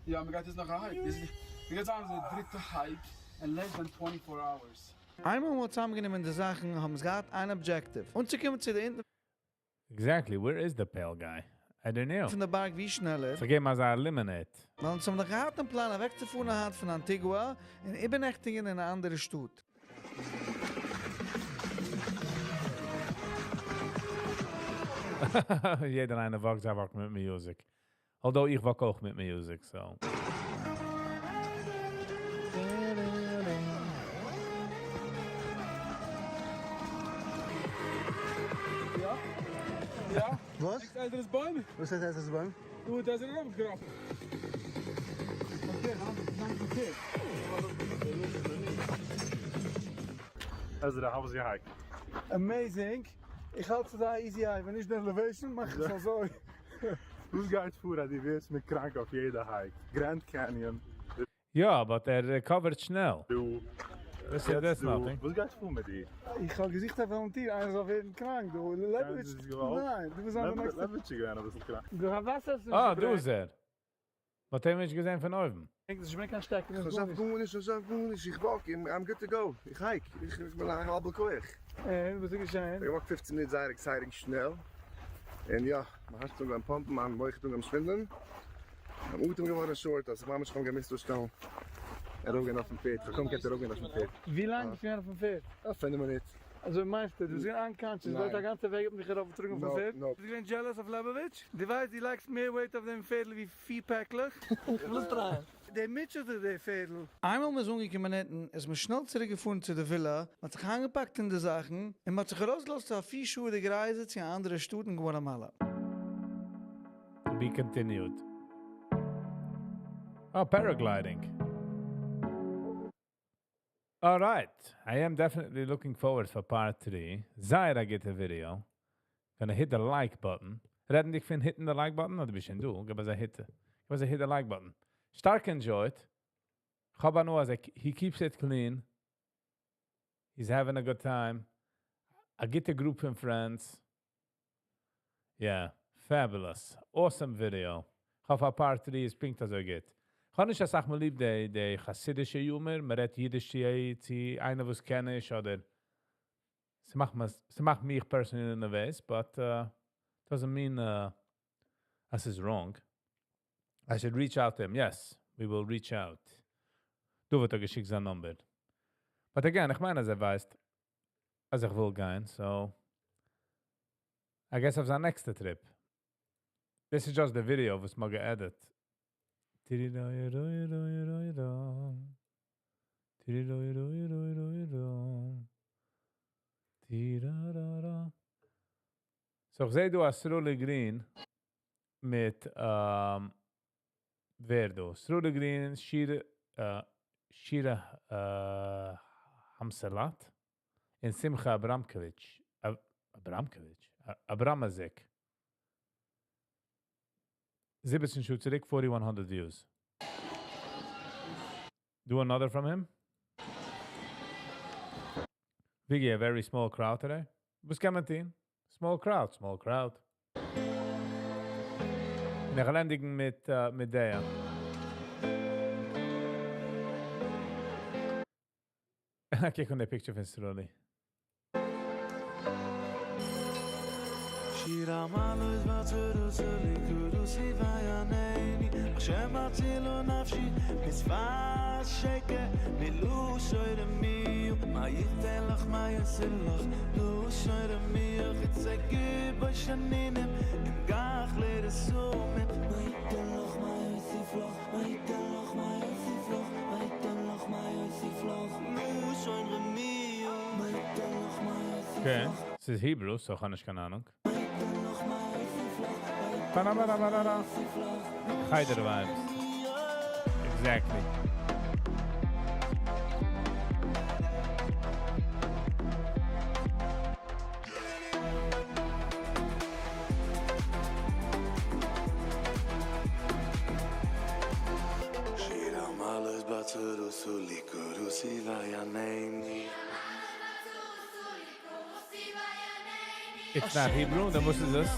יא, מ'גייט יעצט נאך א hike. מ'גייט זיין די דריטע hike in less than 24 hours. איינמאל מ'האט צוזאמגענומען די זאכן האבן מיר געהאט איין objective, אנצוקומען צו די אונטן. Exactly, where is the pale guy? I don't know. פון די בארג ווי שנעלער. זיך געבן אזא eliminate. ווייל אונז האבן דאך געהאט אין פלאן אוועקצופארן היינט פון אנטיגוע און איבערנעכטיגן אין א אנדערע שטאט. יעדער איינער walk ט, זיי walk ן מיט music. Although איך walk אויך מיט music, so. יא. וואס? עזרת בוים? וואס הייסט עזרת בוים? דא האט עזרא ארויפגעקראכן. עזרא, how was your hike? Amazing! איך האלט ס'איז א easy hike, ווען נישט די elevation מאך איך עס אזוי. וואס גייט פאר אז דו ווערסט מיר קראנק אויף יעדע hike? Grand Canyon. יא, but ער recover ט שנעל. דו. דאס איז דאס nothing. וואס גייט פאר מיט דיר? איך האב געזוכט א volunteer איינער זאל ווערן קראנק דא. לעבאוויטש. ניין, דו ביסט זיין די נעקסטע. לעבאוויטש איז געווען אביסל קראנק. דו האסט וואסער צום אה, דא איז ער. מ'האט אים נישט געזען פון אויבן. איך זאג גארנישט, איך זאג גארנישט, איך walk, I'm good to go, איך hike, איך בין א האלבע כח. און וואס איז געשען? איך walk 15 מינוט זייער exciting שנעל, און יא, מיין הארץ האט אנגעהויבן pump ן, מיין מח האט אנגעהויבן שווינדלען, מיין אטעם געווארן short, אז איך ממש כ'האב געמוזט אפשטעלן, ארויפגיין אויפן פערד, כ'האב קוים געקענט ארויפגיין אויפן פערד. ווי לאנג ביסטו געווען אויפן פערד? א פינף מינוט. אזוי מיינסטו? דו ביסט געווען unconscious דארט א גאנצע וועג האט מען דיך ארויפגעטראגן אויפן פערד? ביסט געווען jealous אויף לעבאוויטש? דו ווייסט דו לייגסט מער weight אויף דעם פערדל ווי פיר פעקלעך? איך וויל עס try ען. דער מוטשעט זיך דער פערדל. איינמאל מ'איז אנגעקומען אונטן איז מען שנעל צוריק געפארן צו די ווילא, מ'האט זיך איינגעפאקט אין די זאכן, און מ'האט זיך ארויסגעלאזט צו א פיר שעה'דיגע רייזע צו א אנדערע שטאט אין גוואטעמאלא. To be continued. Oh, paragliding. Alright, I am definitely looking forward for part 3. זייער א גוטע video. Gonna hit the like button. רעדנדיג פון hitting the like button, אדער ביסט שוין דא, גיב אזא hit. גיב אזא hit the like button. שטארק enjoyed. כ'האב הנאה אז he keeps it clean. He's having a good time. א גוטע group פון friends. Yeah, fabulous. Awesome video. כ'האף אז part 3 איז פונקט אזוי גוט. כ'האב נישט אסאך מאל ליב די חסידישע humor, מען רעדט אידיש צו איינער וואס קען נישט, אדער ס'מאכט מיך personally nervous, but doesn't mean as is wrong. I should reach out to him. Yes, we will reach out. דא ווערט ער געשיקט זיין number. But again, איך מיין אז ער ווייסט, אז איך וויל גיין, so I guess אויף זיין next trip. This is just the video וואס מ'האט גע edit. Tirarara. So איך זע דא א סרולי גרין מיט ווער דא? סרולי גרין, שירה, שירה המסלת און שמחה אבראמקאוויטש. אבראמקאוויטש? אבראמאזיק. 17 שעה צוריק, 4100 views. Do another from him? Viggy, a very small crowd today. וואס קען מען טון? Small crowd, small crowd. און איך וועל ענדיגן מיט דער. קוק אן די picture פון סרולי. שיר המעלות בצרוס לי קורוסי ויענני השם הצילו נפשי משפת שקר מילאו שוירמיו מה ייתן לך מה יעשה לך לו שוירמיו חצקי בשנינים אם גח לרסומים מה ייתן לך מה יוסיף לך מה ייתן לך מה יוסיף לך מה ייתן לך מה יוסיף לך לו שוירמיו מה ייתן לך מה יוסיף Okay. לך ס'איז Hebrew, so כ'האב נישט קיין אהנונג. חדר vibes. Exactly. שיר המעלות בצרוס לי קורוסי ויענני It's not Hebrew, then what is this?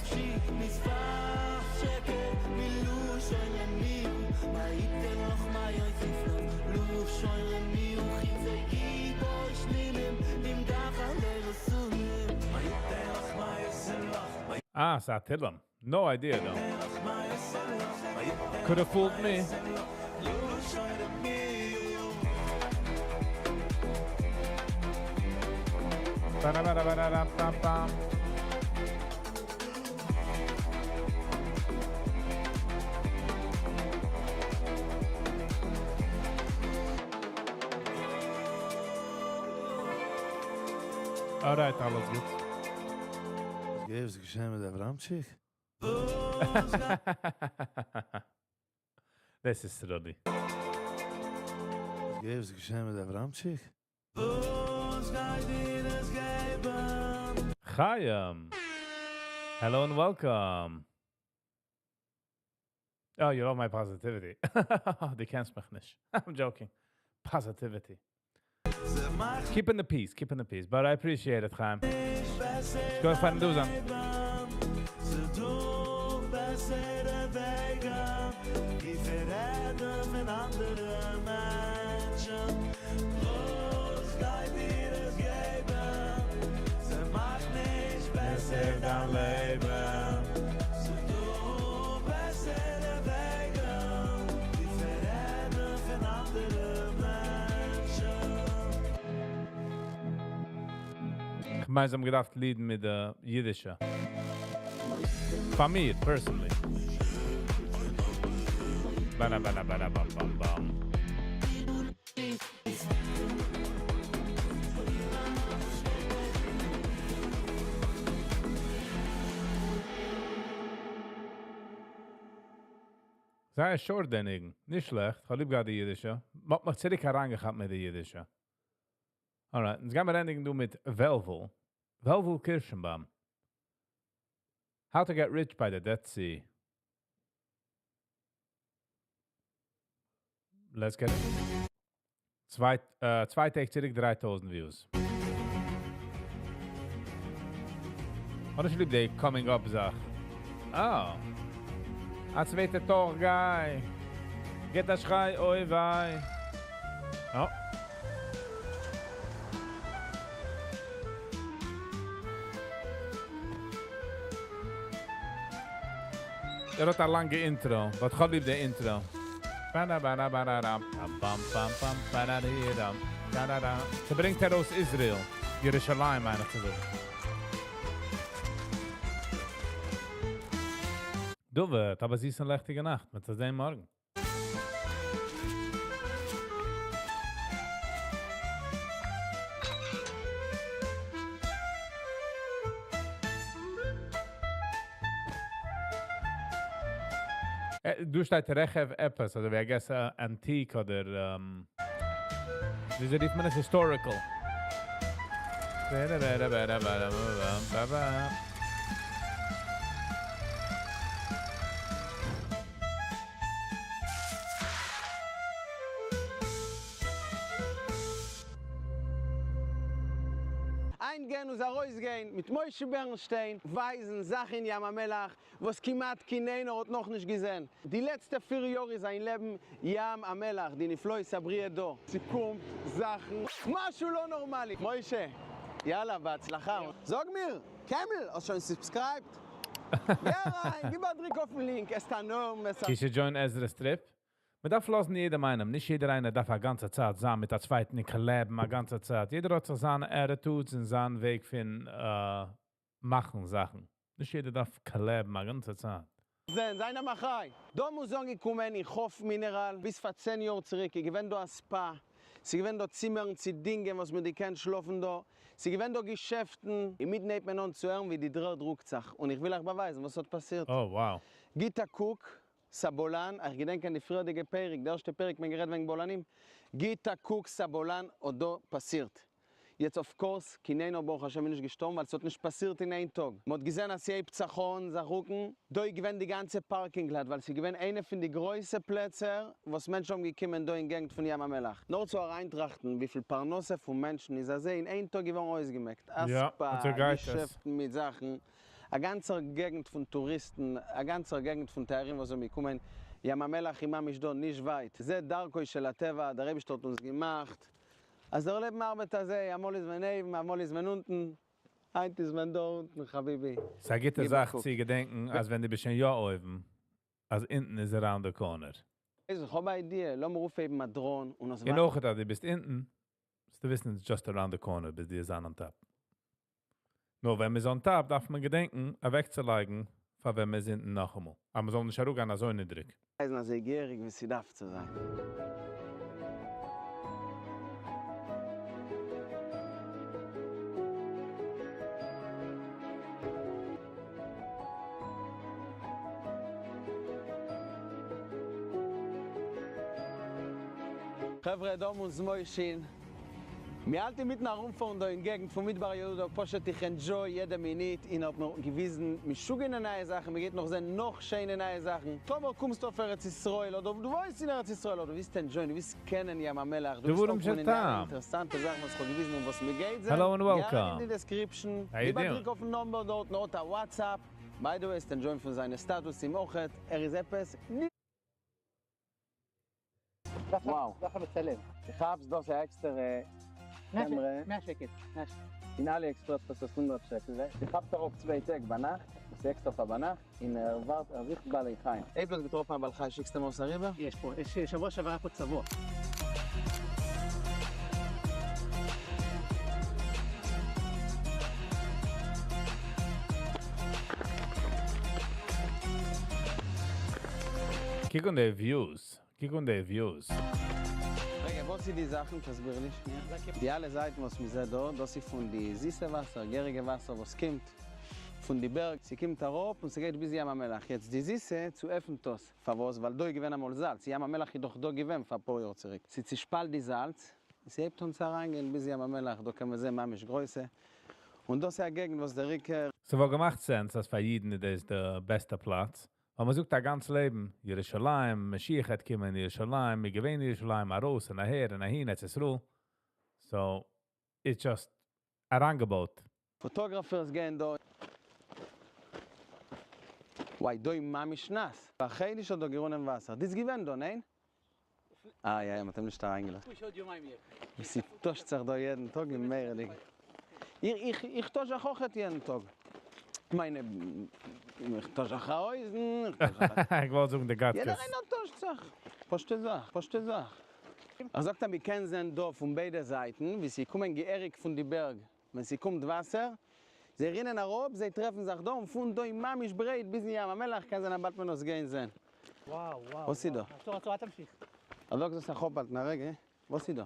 אה, ס'איז א תהילים. No idea though. Could have fooled me. Alright, אלעס גוט. וואס איז געשען מיט אברהמטשיק? דאס איז סרולי. וואס איז געשען מיט אברהמטשיק? חיים! Hello and welcome! Oh, you love my positivity. דו קענסט מיך נישט. I'm joking. Positivity. Keeping the peace, keeping the peace. But I appreciate it, Chaim. Go find Duzan. כ'מיין זיי האבן געדארפט lead ן מיט די אידישע. פאר מיר, personally. בארא-בארא-בארא-באם-באם-באם. זייער short דער ניגון. נישט שלעכט. כ'האב ליב געהאט די אידישע. מ'האט מיך צוריק אריינגעכאפט מיט די אידישע. Alright, אונז גיימיר ענדיגן דא מיט וועלוול. וועלוול קירשנבוים. How to get rich by the Dead Sea. Let's get it. צוויי טעג צוריק 3000 views. האב נישט ליב די coming up זאך. אה. א צווייטע טאג גיי. געט א שריי אוי וויי. אה. ער האט א לאנגע intro, but כ'האב ליב די intro. ס'ברענגט ארויס Israel, ירושלים מיין איך צו זאגן. דוד, האב א זיסע לעכטיגע נאכט, מיר זעהן מארגן. דא שטייט רכב עפעס, אזוי ווי I guess antique אדער וויאזוי רופט מען עס historical. איינגיין און ארויסגיין מיט משה בערנשטיין ווייזן זאכן אין ים המלח וואס כמעט קיין איינער האט נאכנישט געזען. די לעצטע פיר יאר איז זיין לעבן ים המלח, די נפלאות הבריאה דא. ס'קומט זאכן, משהו לא נארמאלי. משה, יאללה בהצלחה. זאג מיר, קעמל, האסט שוין subscribed? גיי אריין, גיב א דריק אויפן link, עס תנום, עס א. קישע join עזרא'ס trip? מען דארף לאזן יעדעם איינעם, נישט יעדער איינער דארף א גאנצע צייט זיין מיט א צווייטן און collab ן א גאנצע צייט, יעדער האט זיך זיינע attitudes און זיין וועג פון מאכן זאכן, נישט יעדער דארף collab ן א גאנצע צייט. זען, זיין א מחי. דא מוז אנגעקומען אין חוף מינעראל, ביז פאר צען יאר צוריק איז געווען דא א spa, ס'איז געווען דא צימערן צו דינגען וואס מ'האט געקענט שלאפן דא, ס'איז געווען דא געשעפטן, אינמיטן הייבט מען אן צו הערן ווי די דרערד רוקט זיך, און איך וויל אייך באווייזן וואס האט פאסירט. Oh wow. גיט א קוק, ס'א בולאן, איך געדענק אין די פריערדיגע פרק, די ערשטע פרק מען גערעדט וועגן בולענים, גיט א קוק ס'א בולאן האט דא פאסירט. יעצט of course קיין איינער ברוך השם איז נישט געשטארבן ווייל ס'האט נישט פאסירט אין איין טאג, מ'האט געזען אז ס'הייבט זיך אן זיך רוקן, דא איז געווען די גאנצע parking lot ווייל ס'איז געווען איינע פון די גרויסע פלעצער וואס מענטשן האבן געקומען דא אין געגנט פון ים המלח, נאר צו אריינטראכטן וויפיל פרנסה פון מענטשן איז אזוי אין איין טאג געווארן אויסגעמעקט, א spa, געשעפטן מיט זאכן, א גאנצער געגנט פון טוריסטן, א גאנצער געגנט פון תיירים וואס זענען געקומען, ים המלח איז ממש דא נישט ווייט, זה דרכו של הטבע, דער אייבישטער האט אונז געמאכט אז דער לעבן ארבעט אזוי, אמאל איז מען אויבן אמאל איז מען אונטן. היינט איז מען דא אונטן חביבי. ס'איז א גוטע גיב א זאך קוק. צו געדענקן אז ווען דו ביסט שוין יא אויבן, אז אונטן איז around the corner. איז איך האב א idea, לאמיר אויפהייבן א drone און עס און אויך אז דו ביסט אונטן, זאלסטו וויסן it's just around the corner ביז דו זיין on top. נאר ווען מ'איז on top דארף מען געדענקן אוועקצולייגן פאר ווען מ'איז אונטן נאכאמאל, אז מ'זאל נישט אראפגיין אזוי נידריג. ווייזן אזוי געהעריג ווי ס'דארף צו זיין. חברה דא מוז מוישין. מיר האלט אינמיטן ארומפארן דא אין געגנט פון מדבר יהודה, פשוט איך enjoy יעדע מינוט, און האט מיר געוויזן משוגענע נייע זאכן, מ'גייט נאך זען נאך שיינע נייע זאכן, טאמער קומסטו אויף ארץ ישראל אדער דו וואוינסט אין ארץ ישראל אדער ווילסט enjoy ען, דו ווילסט קענען ים המלח, דו ווילסט דברים אויפקומען של אין די אלע טעם. אינטערעסאנטע זאכן וואס איך האב געוויזן און וואס מ'גייט זען, Hello and גיי אריין אין welcome. די description, How you גיב א doing? דריק אויפן number דארטן האט א WhatsApp, by the way וועסט enjoy ען פון זיינע סטאטוסים אויכעט, ער איז עפעס. וואו. דארף מצלם. די כאפסט דאס איז א עקסטערע קעמרע. 100 שקל. אין AliExpress קאסט עס הונדרעט שקל. די כאפט אראפ צוויי טעג ביינאכט, דאס איז עקסטער פאר ביינאכט, און ער ווארט ער זוכט בעלי חיים. אויב דו האסט געטראפן א בעל חי שיקסט אים אויס אריבער? יש פה, יש שבוע שעבר היה פה צבוע. קוק אן די views, קוק אן די views. רגע, וואס איז די זאכן? תסביר לי שנייה. די אלע זייטן וואס מ'זעט דא, דאס איז פון די זיסע וואסער, געהעריגע וואסער וואס קומט פון די בערג, ס'קומט אראפ און ס'גייט ביז ים המלח. יעצט די זיסע צועפנט דאס. פארוואס? ווייל דא איז געווען אמאל זאלץ, ים המלח איז דאך דא געווען פאר פאר יאר צוריק, ס'צושפאלט די זאלץ, און ס'הייבט אן צו אריינגיין ביז ים המלח, דא קען מען זען ממש גרויסע, און דאס איז א געגנט וואס דער עיקר. ס'וואלט געמאכט sense אז פאר אידן איז דאס די בעסטע פלאץ, ווייל מ'זאגט א גאנץ לעבן, ירושלים, משיח העט קומען אין ירושלים, מיר געווען אין ירושלים, ארויס און אהער און אהין, ארץ ישראל, so it's just אריינגעבויט. photographers גייען דא. וואי דא איז ממש נאס. פאר חודש האט דא גערונען וואסער. די איז געווען דא, ניין? אה יא יא מ'האט אים נישט אריינגעלאזט. ווי ס'טוישט זיך דא יעדן טאג איז מורא'דיג. איך איך טויש זיך אויכעט יעדן טאג. כ'מיין איך טויש זיך א הויזן, איך טויש זיך א. איך וואלט זאגן די גאטקעס. יעדער איינער טוישט זיך. פשוטע זאך, פשוטע זאך. ער זאגט אז מ'קען זען דא פון ביידע זייטן ווי ס'קומען געהעריג פון די בערג ווען ס'קומט וואסער, זיי רינען אראפ, זיי טרעפן זיך דא, און פון דא איז ממש ברייט ביזן ים המלח, קען זיין אז באלד מען דאס גיין זען. וואו וואו וואס איז דא? עצור עצור אל תמשיך. ער זאגט זאלסט זיך אפהאלטן א רגע, וואס איז דא?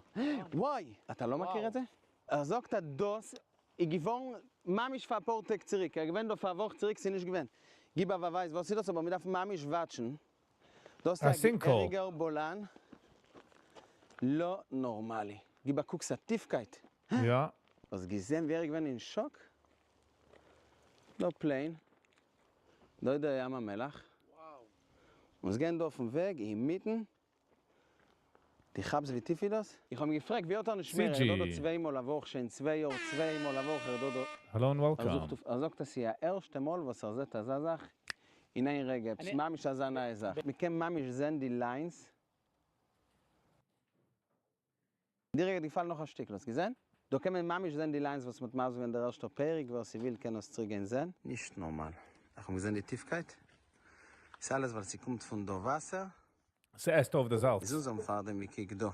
וואי! אתה לא מכיר את זה? ער זאגט אז דאס איז געווארן ממש פאר אפאר טעג צוריק, ער איז געווען דא פאר א וואך צוריק, ס'איז נישט געווען. גיב א באווייז וואס איז דאס, אבער מ'דארף ממש watch ן. דאס א איז א sinkhole. געהעריגער בולען. לא נארמאלי. גיב א קוק ס'א טיפקייט. יא. האסט געזען ווי ער איז געווען אין שאק? דא plain, דא איז דער ים המלח, אונז גייען דא אויפן וועג אינמיטן, די כאפסט ווי טיף איז דאס? איך האב אים געפרעגט ווי האט ער נישט מער, ער איז דא דא צוויי מאל א וואך שוין צוויי יאר צוויי מאל א וואך ער איז דא דא, Hello and ער welcome. זוכט אויף, ער זאגט אז ס'איז א ערשטע מאל וואס ער זעט אזא זאך אין איין רגע, עפעס ממש אזא נייע זאך, מ'קען ממש זען די lines. די רגע האט געפאלן נאך א שטיקל, האסט געזען? דא קען מען ממש זען די lines וואס מ'האט מסביר געווען דער ערשטער פרק, ווער ס'וויל קען עס צוריק גיין זען. נישט נארמאל. איך האב געזען די טיפקייט. ס'איז אלעס ווייל ס'קומט פון דא וואסער. ס'עסט אויף די זאלץ. איז אונז האבן פארדעם געקוקט דא.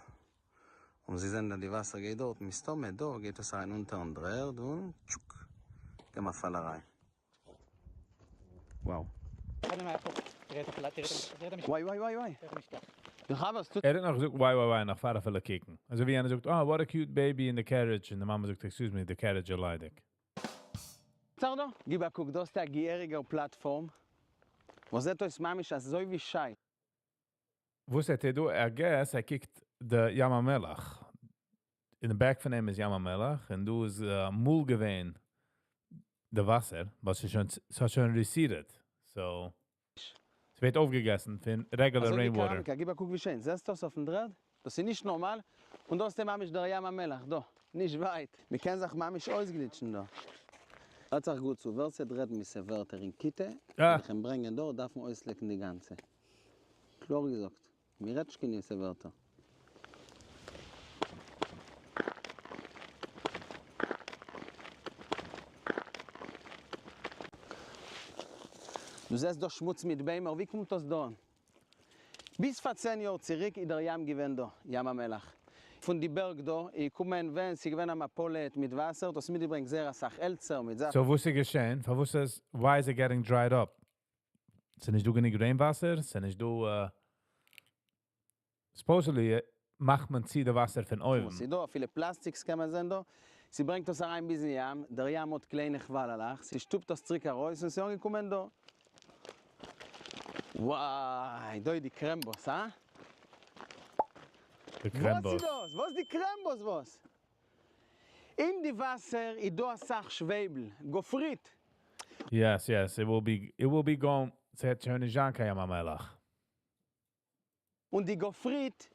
האבן זיי געזען אז די וואסער גייט דארט, מסתמא דא גייט עס אריין אונטערן דר'ערד און טשוק. געבן א פאל אריין. וואו. וואי וואי וואי וואי. די חבר ס'טוט. ער האט נאך געזאגט וואי וואי וואי נאך פאר אפילו קוקן. אזוי ווי יענער זאגט אה what a cute baby in the carriage און די מאמע זאגט excuse me די carriage איז ליידיג. צר דא? גיב א קוק דאס איז א געהעריגער platform וואס זעט אויס ממש אזוי ווי שיין. וואס זעט ער דא? I guess ער קוקט די ים המלח. אין די back פון אים איז ים המלח און דא איז אמאל געווען די וואסער, ווייל ס'איז שוין ס'האט שוין receded, so ס'ווערט אויפגעגעסן פון regular אזוי ווי rain water. קעראמיקא, גיב א קוק ווי שיין, זעסט דאס אויפן דר'ערד? דאס איז נישט נארמאל, און דא האסטו ממש דער ים המלח דא, נישט ווייט, מ'קען זיך ממש אויסגליטשן דא. הערט זיך גוט צו, ווער ס'העט רעדן מיסע ווערטער אין כיתה, וועל איך אים ברענגען דא, דארף מען אויסלעקן די גאנצע. קלאר געזאגט, מ'רעדט נישט קיין מיסע ווערטער. דו זעסט דא שמוץ מיט ביימער, ווי קומט דאס דא אן? ביז פאר צען יאר צוריק איז דער ים געווען דא, ים המלח. פון די בערג דא איז געקומען ווען ס'איז געווען א מפולת מיט וואסער, האט עס מיטגעברענגט זייער אסאך העלצער מיט זאכן. So וואס איז געשען? פארוואס איז why is it getting dried up? ס'איז נישט דא גענוג רעגן וואסער? ס'איז נישט דא supposedly מאכט מען צו די וואסער פון אויבן. ס'איז דא, אפילו plastics קען מען זען דא. ס'ברענגט עס אריין ביזן ים, דער ים האט קליינע כוואלעלעך, ס'שטופט עס צוריק ארויס און ס'איז אנגעקומען דא. וואי, דא איז די קרעמבוס, הא? די וואס קרעמבוס. איז דאס? וואס די קרעמבוס וואס? אין די וואסער איז דא אסאך שוועבל, גופרית. Yes, yes, it will be, it will be gone, ס'העט שוין נישט זיין קיין ים המלח. און די גופרית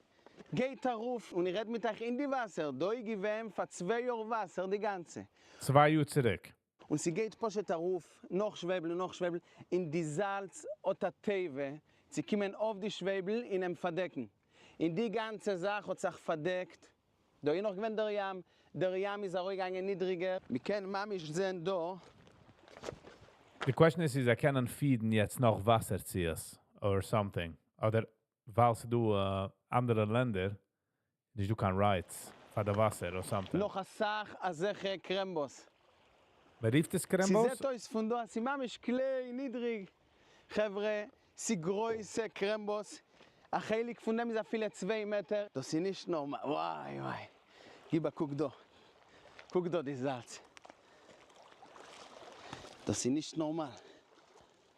גייט ארויף, און איך רעד מיט אייך אין די וואסער, דא איז געווען פאר צוויי יאר וואסער די גאנצע. צוויי יאר צוריק. און ס'גייט פשוט ארויף נאך שוועבל און נאך שוועבל, און די זאלץ האט א טבע צו קומען אויף די שוועבל און אים פארדעקן, און די גאנצע זאך האט זיך פארדעקט, דא איז נאך געווען דער ים, דער ים איז ארויגעגאנגען נידריגער. מ'קען ממש זען דא. די question איז צו זיי קענען feed ן יעצט נאך וואסער צו עס or something, אדער ווייל ס'דא אנדערע לענדער נישט דא קיין rights פאר די וואסער or something. נאך אסאך אזעכע קרעמבוס. מען רופט עס קרעמבוס? ס'זעט אויס פון דא אז ס'ממש קליין נידריג. חברה, ס'גרויסע קרעמבוס, א חלק פון דעם איז אפילו צוויי מעטער. דאס איז נישט נארמאל, וואי וואי, גיב א קוק דא, קוק דא די זאלץ, דאס איז נישט נארמאל,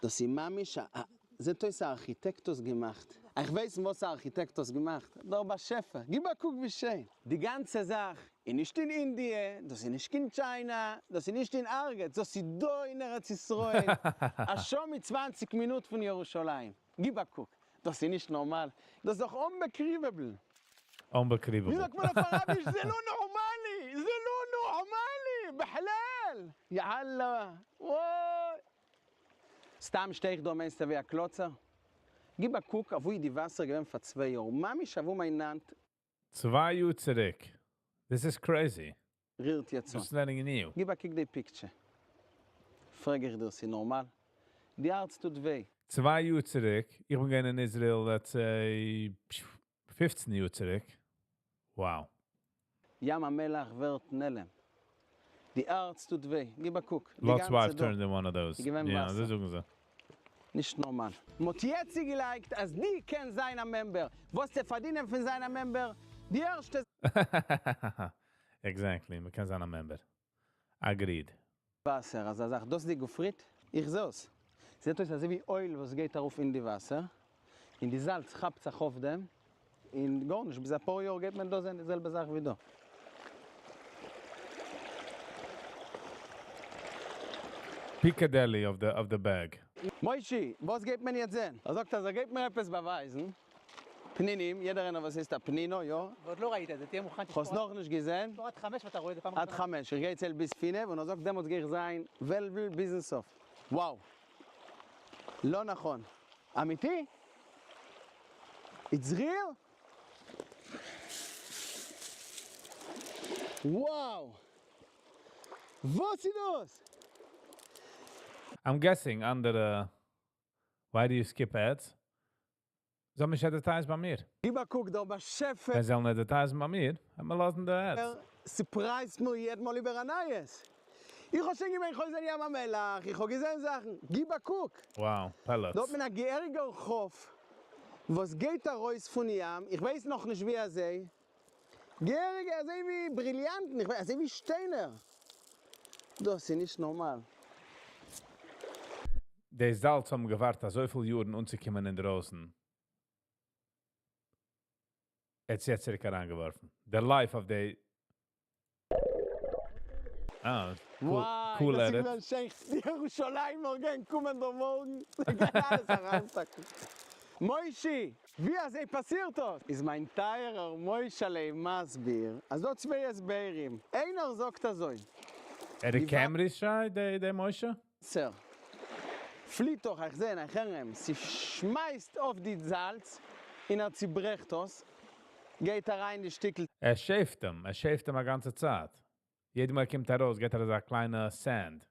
דאס איז ממש א, זעט אויס א ארכיטעקט האט געמאכט, איך ווייס וואס א ארכיטעקט האט געמאכט, דער באשעפער, גיב א קוק ווי שיין, די גאנצע זאך איז נישט אין אינדיע, דאס איז נישט קיין טשיינא, דאס איז נישט אין ערגעץ, דאס איז דא אין ארץ ישראל, א שעה מיט צוואנציג מינוט פון ירושלים. גיב א קוק, דאס איז נישט נארמאל, דאס איז דאך unbelievable. Unbelievable. ווי זאגט מען אויף אראביש, זה לא נורמלי! זה לא נורמלי! בכלל! יאללה! וואוי! סתם שטיי איך דא מיינסטו ווי א קלאצער? גיב א קוק אוואו איז די וואסער געווען פאר צוויי יאר, ממש אוואו מיין האנט צוויי יאר צוריק. This is crazy. רירט יעצט אן. Just letting you. גיב א קוק די picture. פרעג איך דיר, ס'איז נארמאל? די הארץ טוט וויי. צוויי יאר צוריק, איך בין געווען אין איזריעל let's say פופצן יאר צוריק. Wow. ים המלח ווערט נעלם. די הארץ טוט וויי. גיב א קוק. די Lot's גאנצע wife דא turned in one of those. איז געווען יא, וואסער. אזוי זאגן זיי. נישט נארמאל. מ'האט יעצט צוגעלייגט אז די קענסט זיין א member. וואס צו פארדינען פון זיין א member? די ערשטע. Exactly, מ'קען זיין א member. Agreed. וואסער אזא זאך, דאס איז די גופרית? איך זעה עס. זעט אויס אזוי ווי oil וואס גייט ארויף אין די וואסער, און די זאלץ כאפט זיך אויף דעם, און גארנישט, ביז אפאר יאר גייט מען דא זען די זעלבע זאך ווי דא. Piccadilly אויף די בערג. מוישי, וואס גייט מען יעצט זען? ער זאגט אז ער גייט מיר עפעס באווייזן. פנינים, יעדער איינער וואס הייסט א פנינו, יא? ועוד לא ראית את זה, תהיה מוכן תספור. האסט נאכנישט געזען? תספור עד חמש ואתה רואה את זה פעם עד חמש, איך גיי ציילן ביז פינף און ער זאגט דעמאלטס גיי איך זיין וועלוול ביזן סוף. Wow. לא נכון. אמיתי? It's real? Wow! וואס איז דאס? I'm guessing אנדערע why do you skip ads? זאל מען נישט advertise ן ביי מיר? גיב א קוק דער באשעפער. ווען זיי זאלן advertise ן ביי מיר, וועט מען לאזן די ads. Surprise ט מיר יעדע מאל איבער א נייעס. איך האב שוין געמיינט כ'האב געזען ים המלח, איך האב געזען זאכן. גיב א קוק. Wow, pellets. דא האט מען א געהעריגער חוף וואס גייט ארויס פון ים, איך ווייס נאכנישט ווי אזוי, געהעריגע אזוי ווי בריליאנטן, איך ווייס, אזוי ווי שטיינער. דאס איז נישט נארמאל. די זאלץ האבן געווארט אזויפיל יארן אנצוקומען אינדרויסן. ער האט יעצט צוריק אריינגעווארפן. The life of the אה, וואי, דאס איז געווען שיין, די ירושלימ'ער גייען קומען דא מארגן, זיי גייען אלעס אריינפאקן. מוישי, ווי אזוי פאסירט דאס? איז מיין טייערער מוישעלע מסביר אז דא צוויי הסברים, איינער זאגט אזוי. ער איז Camry shy דער משה? סער. פליט דאך, איך זע און איך הער אים, ס'שמייסט אויף די זאלץ און ער צוברעכט עס, גייט אריין די שטיקל. ער שעפט אים, ער שעפט אים א גאנצע צייט. יעדע מאל ער קומט ארויס געט ער אזא קליינע sand.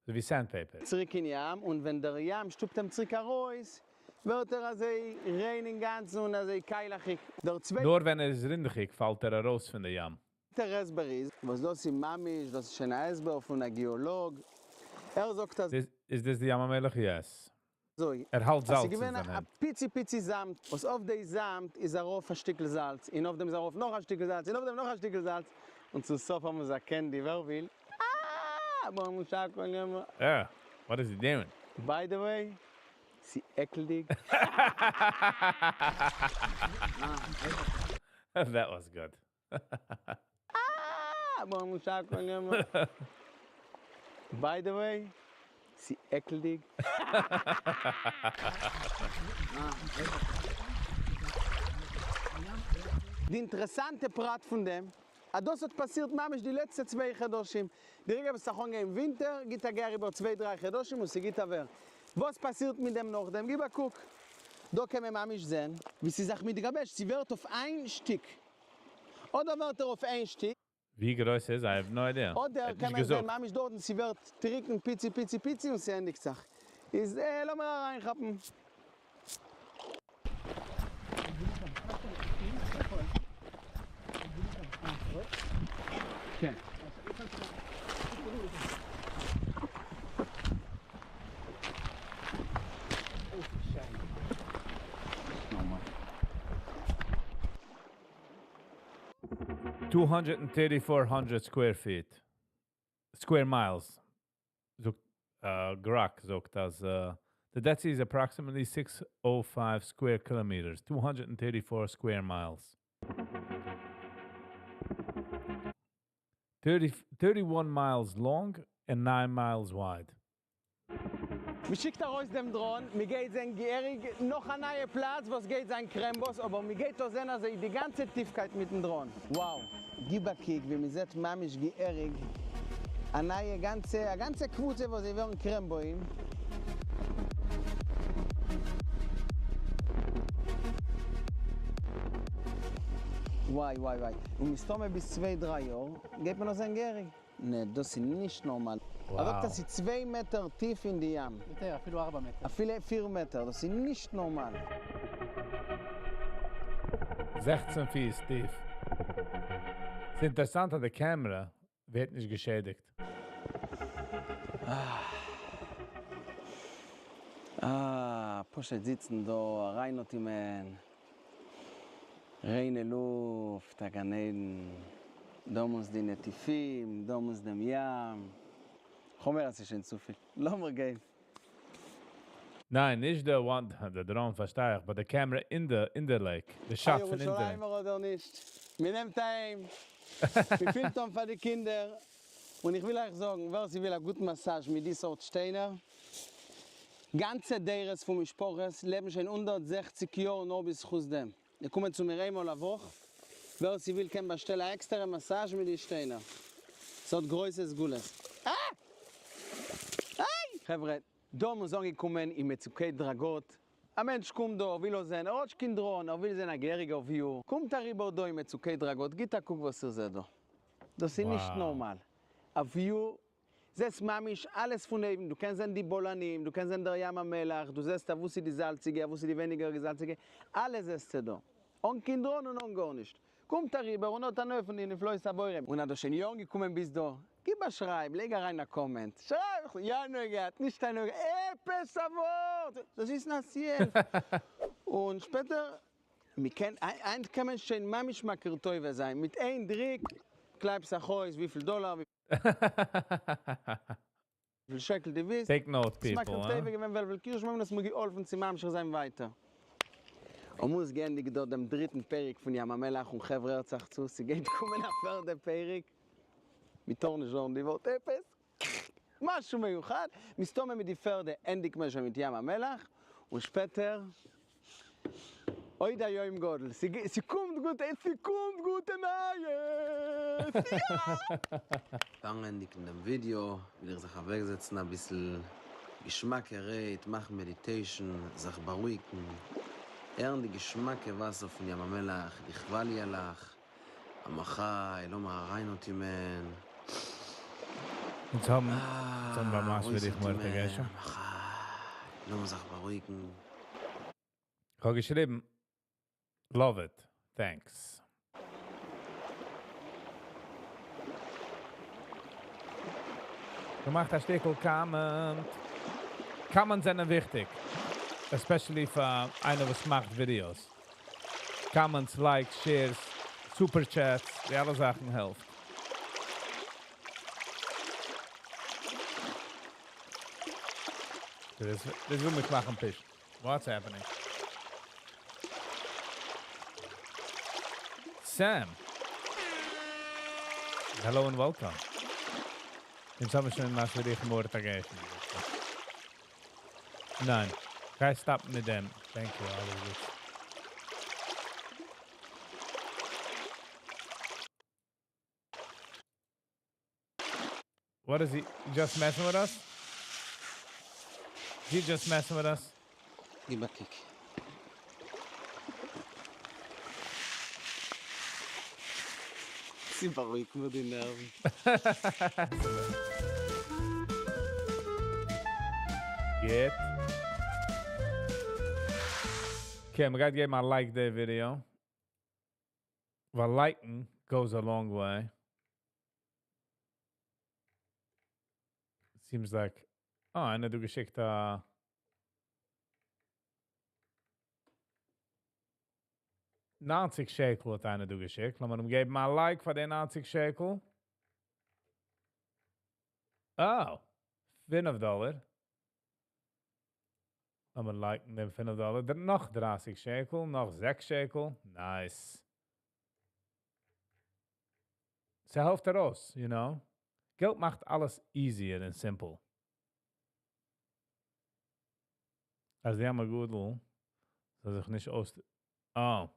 אזוי ווי sandpaper. צוריק אין ים, און ווען דער ים שטופט אים צוריק ארויס, ווערט ער אזוי ריין אינגאנצן און אזוי קיילעכיג. דער צווייטער נאר ווען ער איז רינדעכיג פאלט ער ארויס פון די ים. הסבר איז, וואס דאס איז ממש, דאס איז שוין א הסבר פון א גיאולוג, ער זאגט אזוי. איז דאס די ים המלח? Yes. אזוי, ער האלט אז זאלץ ס'איז אין געווען זיין א הענט. פיצי פיצי זאמד, וואס אויף די זאמד איז ארויף א שטיקל זאלץ, און אויף דעם איז ארויף נאך א שטיקל זאלץ, און אויף דעם נאך א שטיקל זאלץ, און צום סוף האבן זיי א candy, ווער וויל? אה! ברוך שהכל נהיה. אה! What is he doing? By the way, ס'איז עקלדיג. That was good. אה! ברוך שהכל נהיה. By the way, ס'איז עקלדיג. די אינטערעסאנטע פרט פון דעם, אז דאס האט פאסירט ממש די לעצטע צוויי חדשים, די רגע וואס ס'האט אנגעהויבן ווינטער, גיט א גיי אריבער צוויי דריי חדשים און ס'גיט א ווער. וואס פאסירט מיט דעם נאכדעם? גיב א קוק. דא קען מען ממש זען ווי ס'איז זיך מתגבש, ס'ווערט אויף איין שטיק. אדער ווערט ער אויף איין שטיק. ווי גרויס איז? I have no idea. ער אדער האט קען נישט מען זען געזאגט. ממש דארטן ס'ווערט טריקן פיצי פיצי פיצי און ס'ענדיגט זיך. איז לאמיר אריינכאפן. 234 hundred square feet. Square miles. זאגט Grok זאגט אז the Dead Sea is approximately 605 square kilometers, 234 square miles. 31 miles long and 9 miles wide. מ'שיקט ארויס דעם drone, מ'גייט זען געהעריג נאך א נייע פלאץ וואס גייט זיין קרעמבאס, אבער מ'גייט דא זען אזוי די גאנצע טיפקייט מיטן drone. Wow, גיב א קוק ווי מ'זעט ממש געהעריג א נייע גאנצע, א גאנצע קבוצה וואס זיי ווערן קרעמבואים. וואי וואי וואי, און מסתמא ביז צוויי דריי יאר גייט מען נאך זען געהעריג. נע דאס איז נישט נארמאל. ער זאגט אז ס'איז צוויי מעטער טיף אין די ים. יותר, אפילו ארבע מעטער. אפילו פיר מעטער, דאס איז נישט נארמאל. 16 פיס טיף. ס'איז אינטערעסאנט אז די camera ווערט נישט געשעדיגט. אה, פשוט זיצן דא, אריינאטעמען ריינע לופט, א גן עדן, דאמאלס די נטיפים, דאמאלס דעם ים. כ'האב אז ס'איז שוין צופיל, לאמיר גיין. ניין, נישט די one, די drone פארשטיי איך, but די camera אין די, אין די lake, די shot פון אין די. א ירושלימער אדער נישט, מ'נעמט אהיים, מ'פילט אן פאר די קינדער, און איך וויל אייך זאגן, ווער ס'וויל א גוטן מאסאזש מיט די סארט שטיינער, גאנצע דורות פון משפחות לעבן שוין 160 יאר נאר בזכות דעם. זיי קומען צו מיר איינמאל א וואך, ווער ס'וויל קען באשטעלן א עקסטערע מאסאזש מיט די שטיינער, ס'האט גרויסע סגולות. אה! איי! חברה, דא מוז אנגעקומען אין מצוקי דרגות, א מענטש קומט דא, ער וויל אויך זען, ער האט נישט קיין drone, ער וויל זען א געהעריגע view, קומט אריבער דא אין מצוקי דרגות, גיט א קוק וואס איר זעט דא, דאס איז נישט נארמאל, א view, זעסט ממש אלעס פון אויבן, דו קענסט זען די בולענים, דו קענסט זען דער ים המלח, דו זעסט אוואו ס'איז די זאלציגע, אוואו ס'איז די ווייניגער זאלציגע, אלעס זעסטו דא, אן קיין drone און אן גארנישט. קומט אריבער און האט הנאה פון די נפלאות הבורא. און אז דו שוין יא אנגעקומען ביז דא, גיב א שרייב, לייג אריין א comment, שרייב, יא הנאה געהאט, נישט הנאה געהאט, עפעס א ווארט, דאס איז נאציעל. און שפעטער, מ'קען, היינט קען מען שוין ממש מכיר טובה זיין, מיט איין דריק קלייבסט זיך אויס וויפיל דאלאר, וויפיל שקל דו ווילסט. Take note ס'איז people, מכיר הא? טובה געווען וועלוול קירשנבוים און האסט מיר געהאלפן צו ממשיך זיין ווייטער. און מוז געענדיגט דא דעם דריטן פרק פון ים המלח און חברה הערט זיך צו ס'גייט קומען א פערדע פרק מ'טאר נישט זאגן די ווארט עפעס משהו מיוחד מסתמא מיט די פערדע ענדיגט מען שוין מיט ים המלח און שפעטער עוד היום גדול ס'קומט גוטע ס'קומט גוטע נייעס יא! פארן ענדיגן דעם ווידיאו וויל איך זיך אוועקזעצן אביסל געשמאקערהייט, מאכן meditation, זיך בארואיגן, הערן די געשמאקע וואסער פון ים המלח, די כוואליעלעך, א מחיה, לאמיר אריינאטעמען. אונז האבן אונז האבן ממש ווי דיך מורא געשם. לאמיר זיך בארואיגן. כ'האב געשריבן, Love it. Thanks. געמאכט א שטיקל comment. Comments זענען וויכטיג. Especially פאר איינער וואס מאכט videos. Comments, likes, shares, super chats, די אלע זאכן העלפט. דאס דאס וויל מיך מאכן פיש. What's happening? Sam. Hello and welcome. אונז האבן שוין ממש ווי דיך מורא געשם. ניין. גיי stop מיט דעם. Thank you, אלעס גוט. What is he just messing with us? Is he just messing with us? גיב א קוק. זי בארואיגט מיר די נערוון. גוט. Okay, מ'גייט געבן א like די video. ווייל like ן goes a long way. Seems like, oh, איינער האט דא געשיקט א 90 שקל האט איינער דא געשיקט. לאמיר אים געבן א like פאר די 90 שקל. Oh, 5 דאלאר. לאמיר like ן דעם 5 דאלאר. נאך 30 שקל, נאך 6 שקל. Nice. ס'העלפט ארויס, you know. געלט מאכט אלעס easier and simple. אז די הגדול זאל זיך נישט אויס. Oh.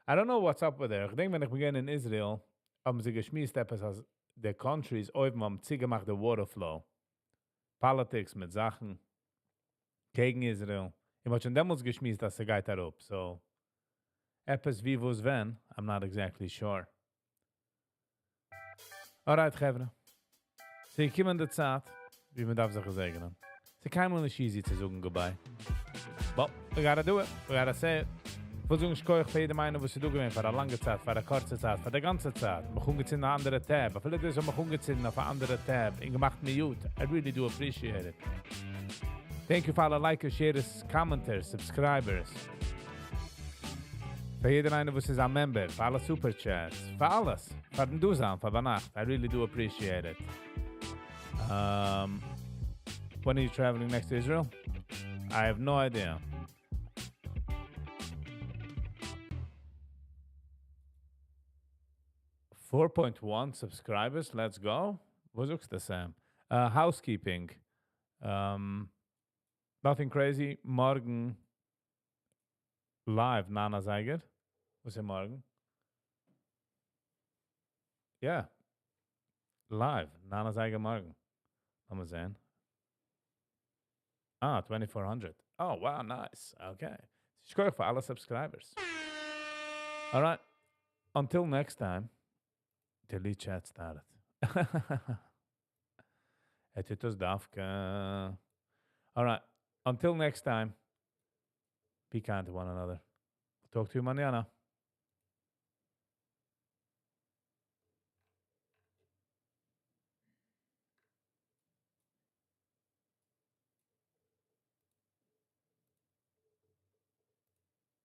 I don't know what's up with there. איך דענק, ווען איך בין געווען אין Israel, האבן זיי געשמועסט עפעס, אז די countries אויבן האבן צוגעמאכט די water flow. Politics מיט זאכן קעגן Israel. איך האב שוין דעמאלטס געשמועסט, אז ס'גייט אראפ. So, עפעס ווי וואס ווען, I'm not exactly sure. Alright, חברה. ס'איז געקומען די צייט, ווי מען דארף זיך געזעגענען. ס'איז קיינמאל נישט easy צו זאגן goodbye. But, we gotta do it. We gotta say it. איך וויל זאגן שכוח פאר יעדעם איינעם, וואס איז דא געווען פאר א לאנגע צייט, פאר א קורצע צייט, פאר די גאנצע צייט. מיך אנגעצינדן אן אנדערע tab. אפילו דאס האט מיך אנגעצינדן אויף אן אנדערע tab. און געמאכט mute. I really do appreciate it. Thank you פאר אלע likers, sharers, commenters, subscribers. פאר יעדער איינער, וואס איז א member, פאר אלע super chats, פאר אלעס, פארן דא זיין, פאר ביינאכט. I really do appreciate it. When are you traveling next to Israel? I have no idea. 4.1 subscribers, let's go. וואס זאגסטו, Sam? Housekeeping. Nothing crazy. מארגן live, ניין אזייגער. וואס איז מארגן? Yeah. Live, ניין אזייגער מארגן. לאמיר זען. Ah, 2400. Oh, wow, nice. Okay. שכוח פאר אלע subscribers. All right. Until next time. Delete chat started. ער טוט דאס דווקא. All right. Until next time. Be kind to one another. Talk to you mañana.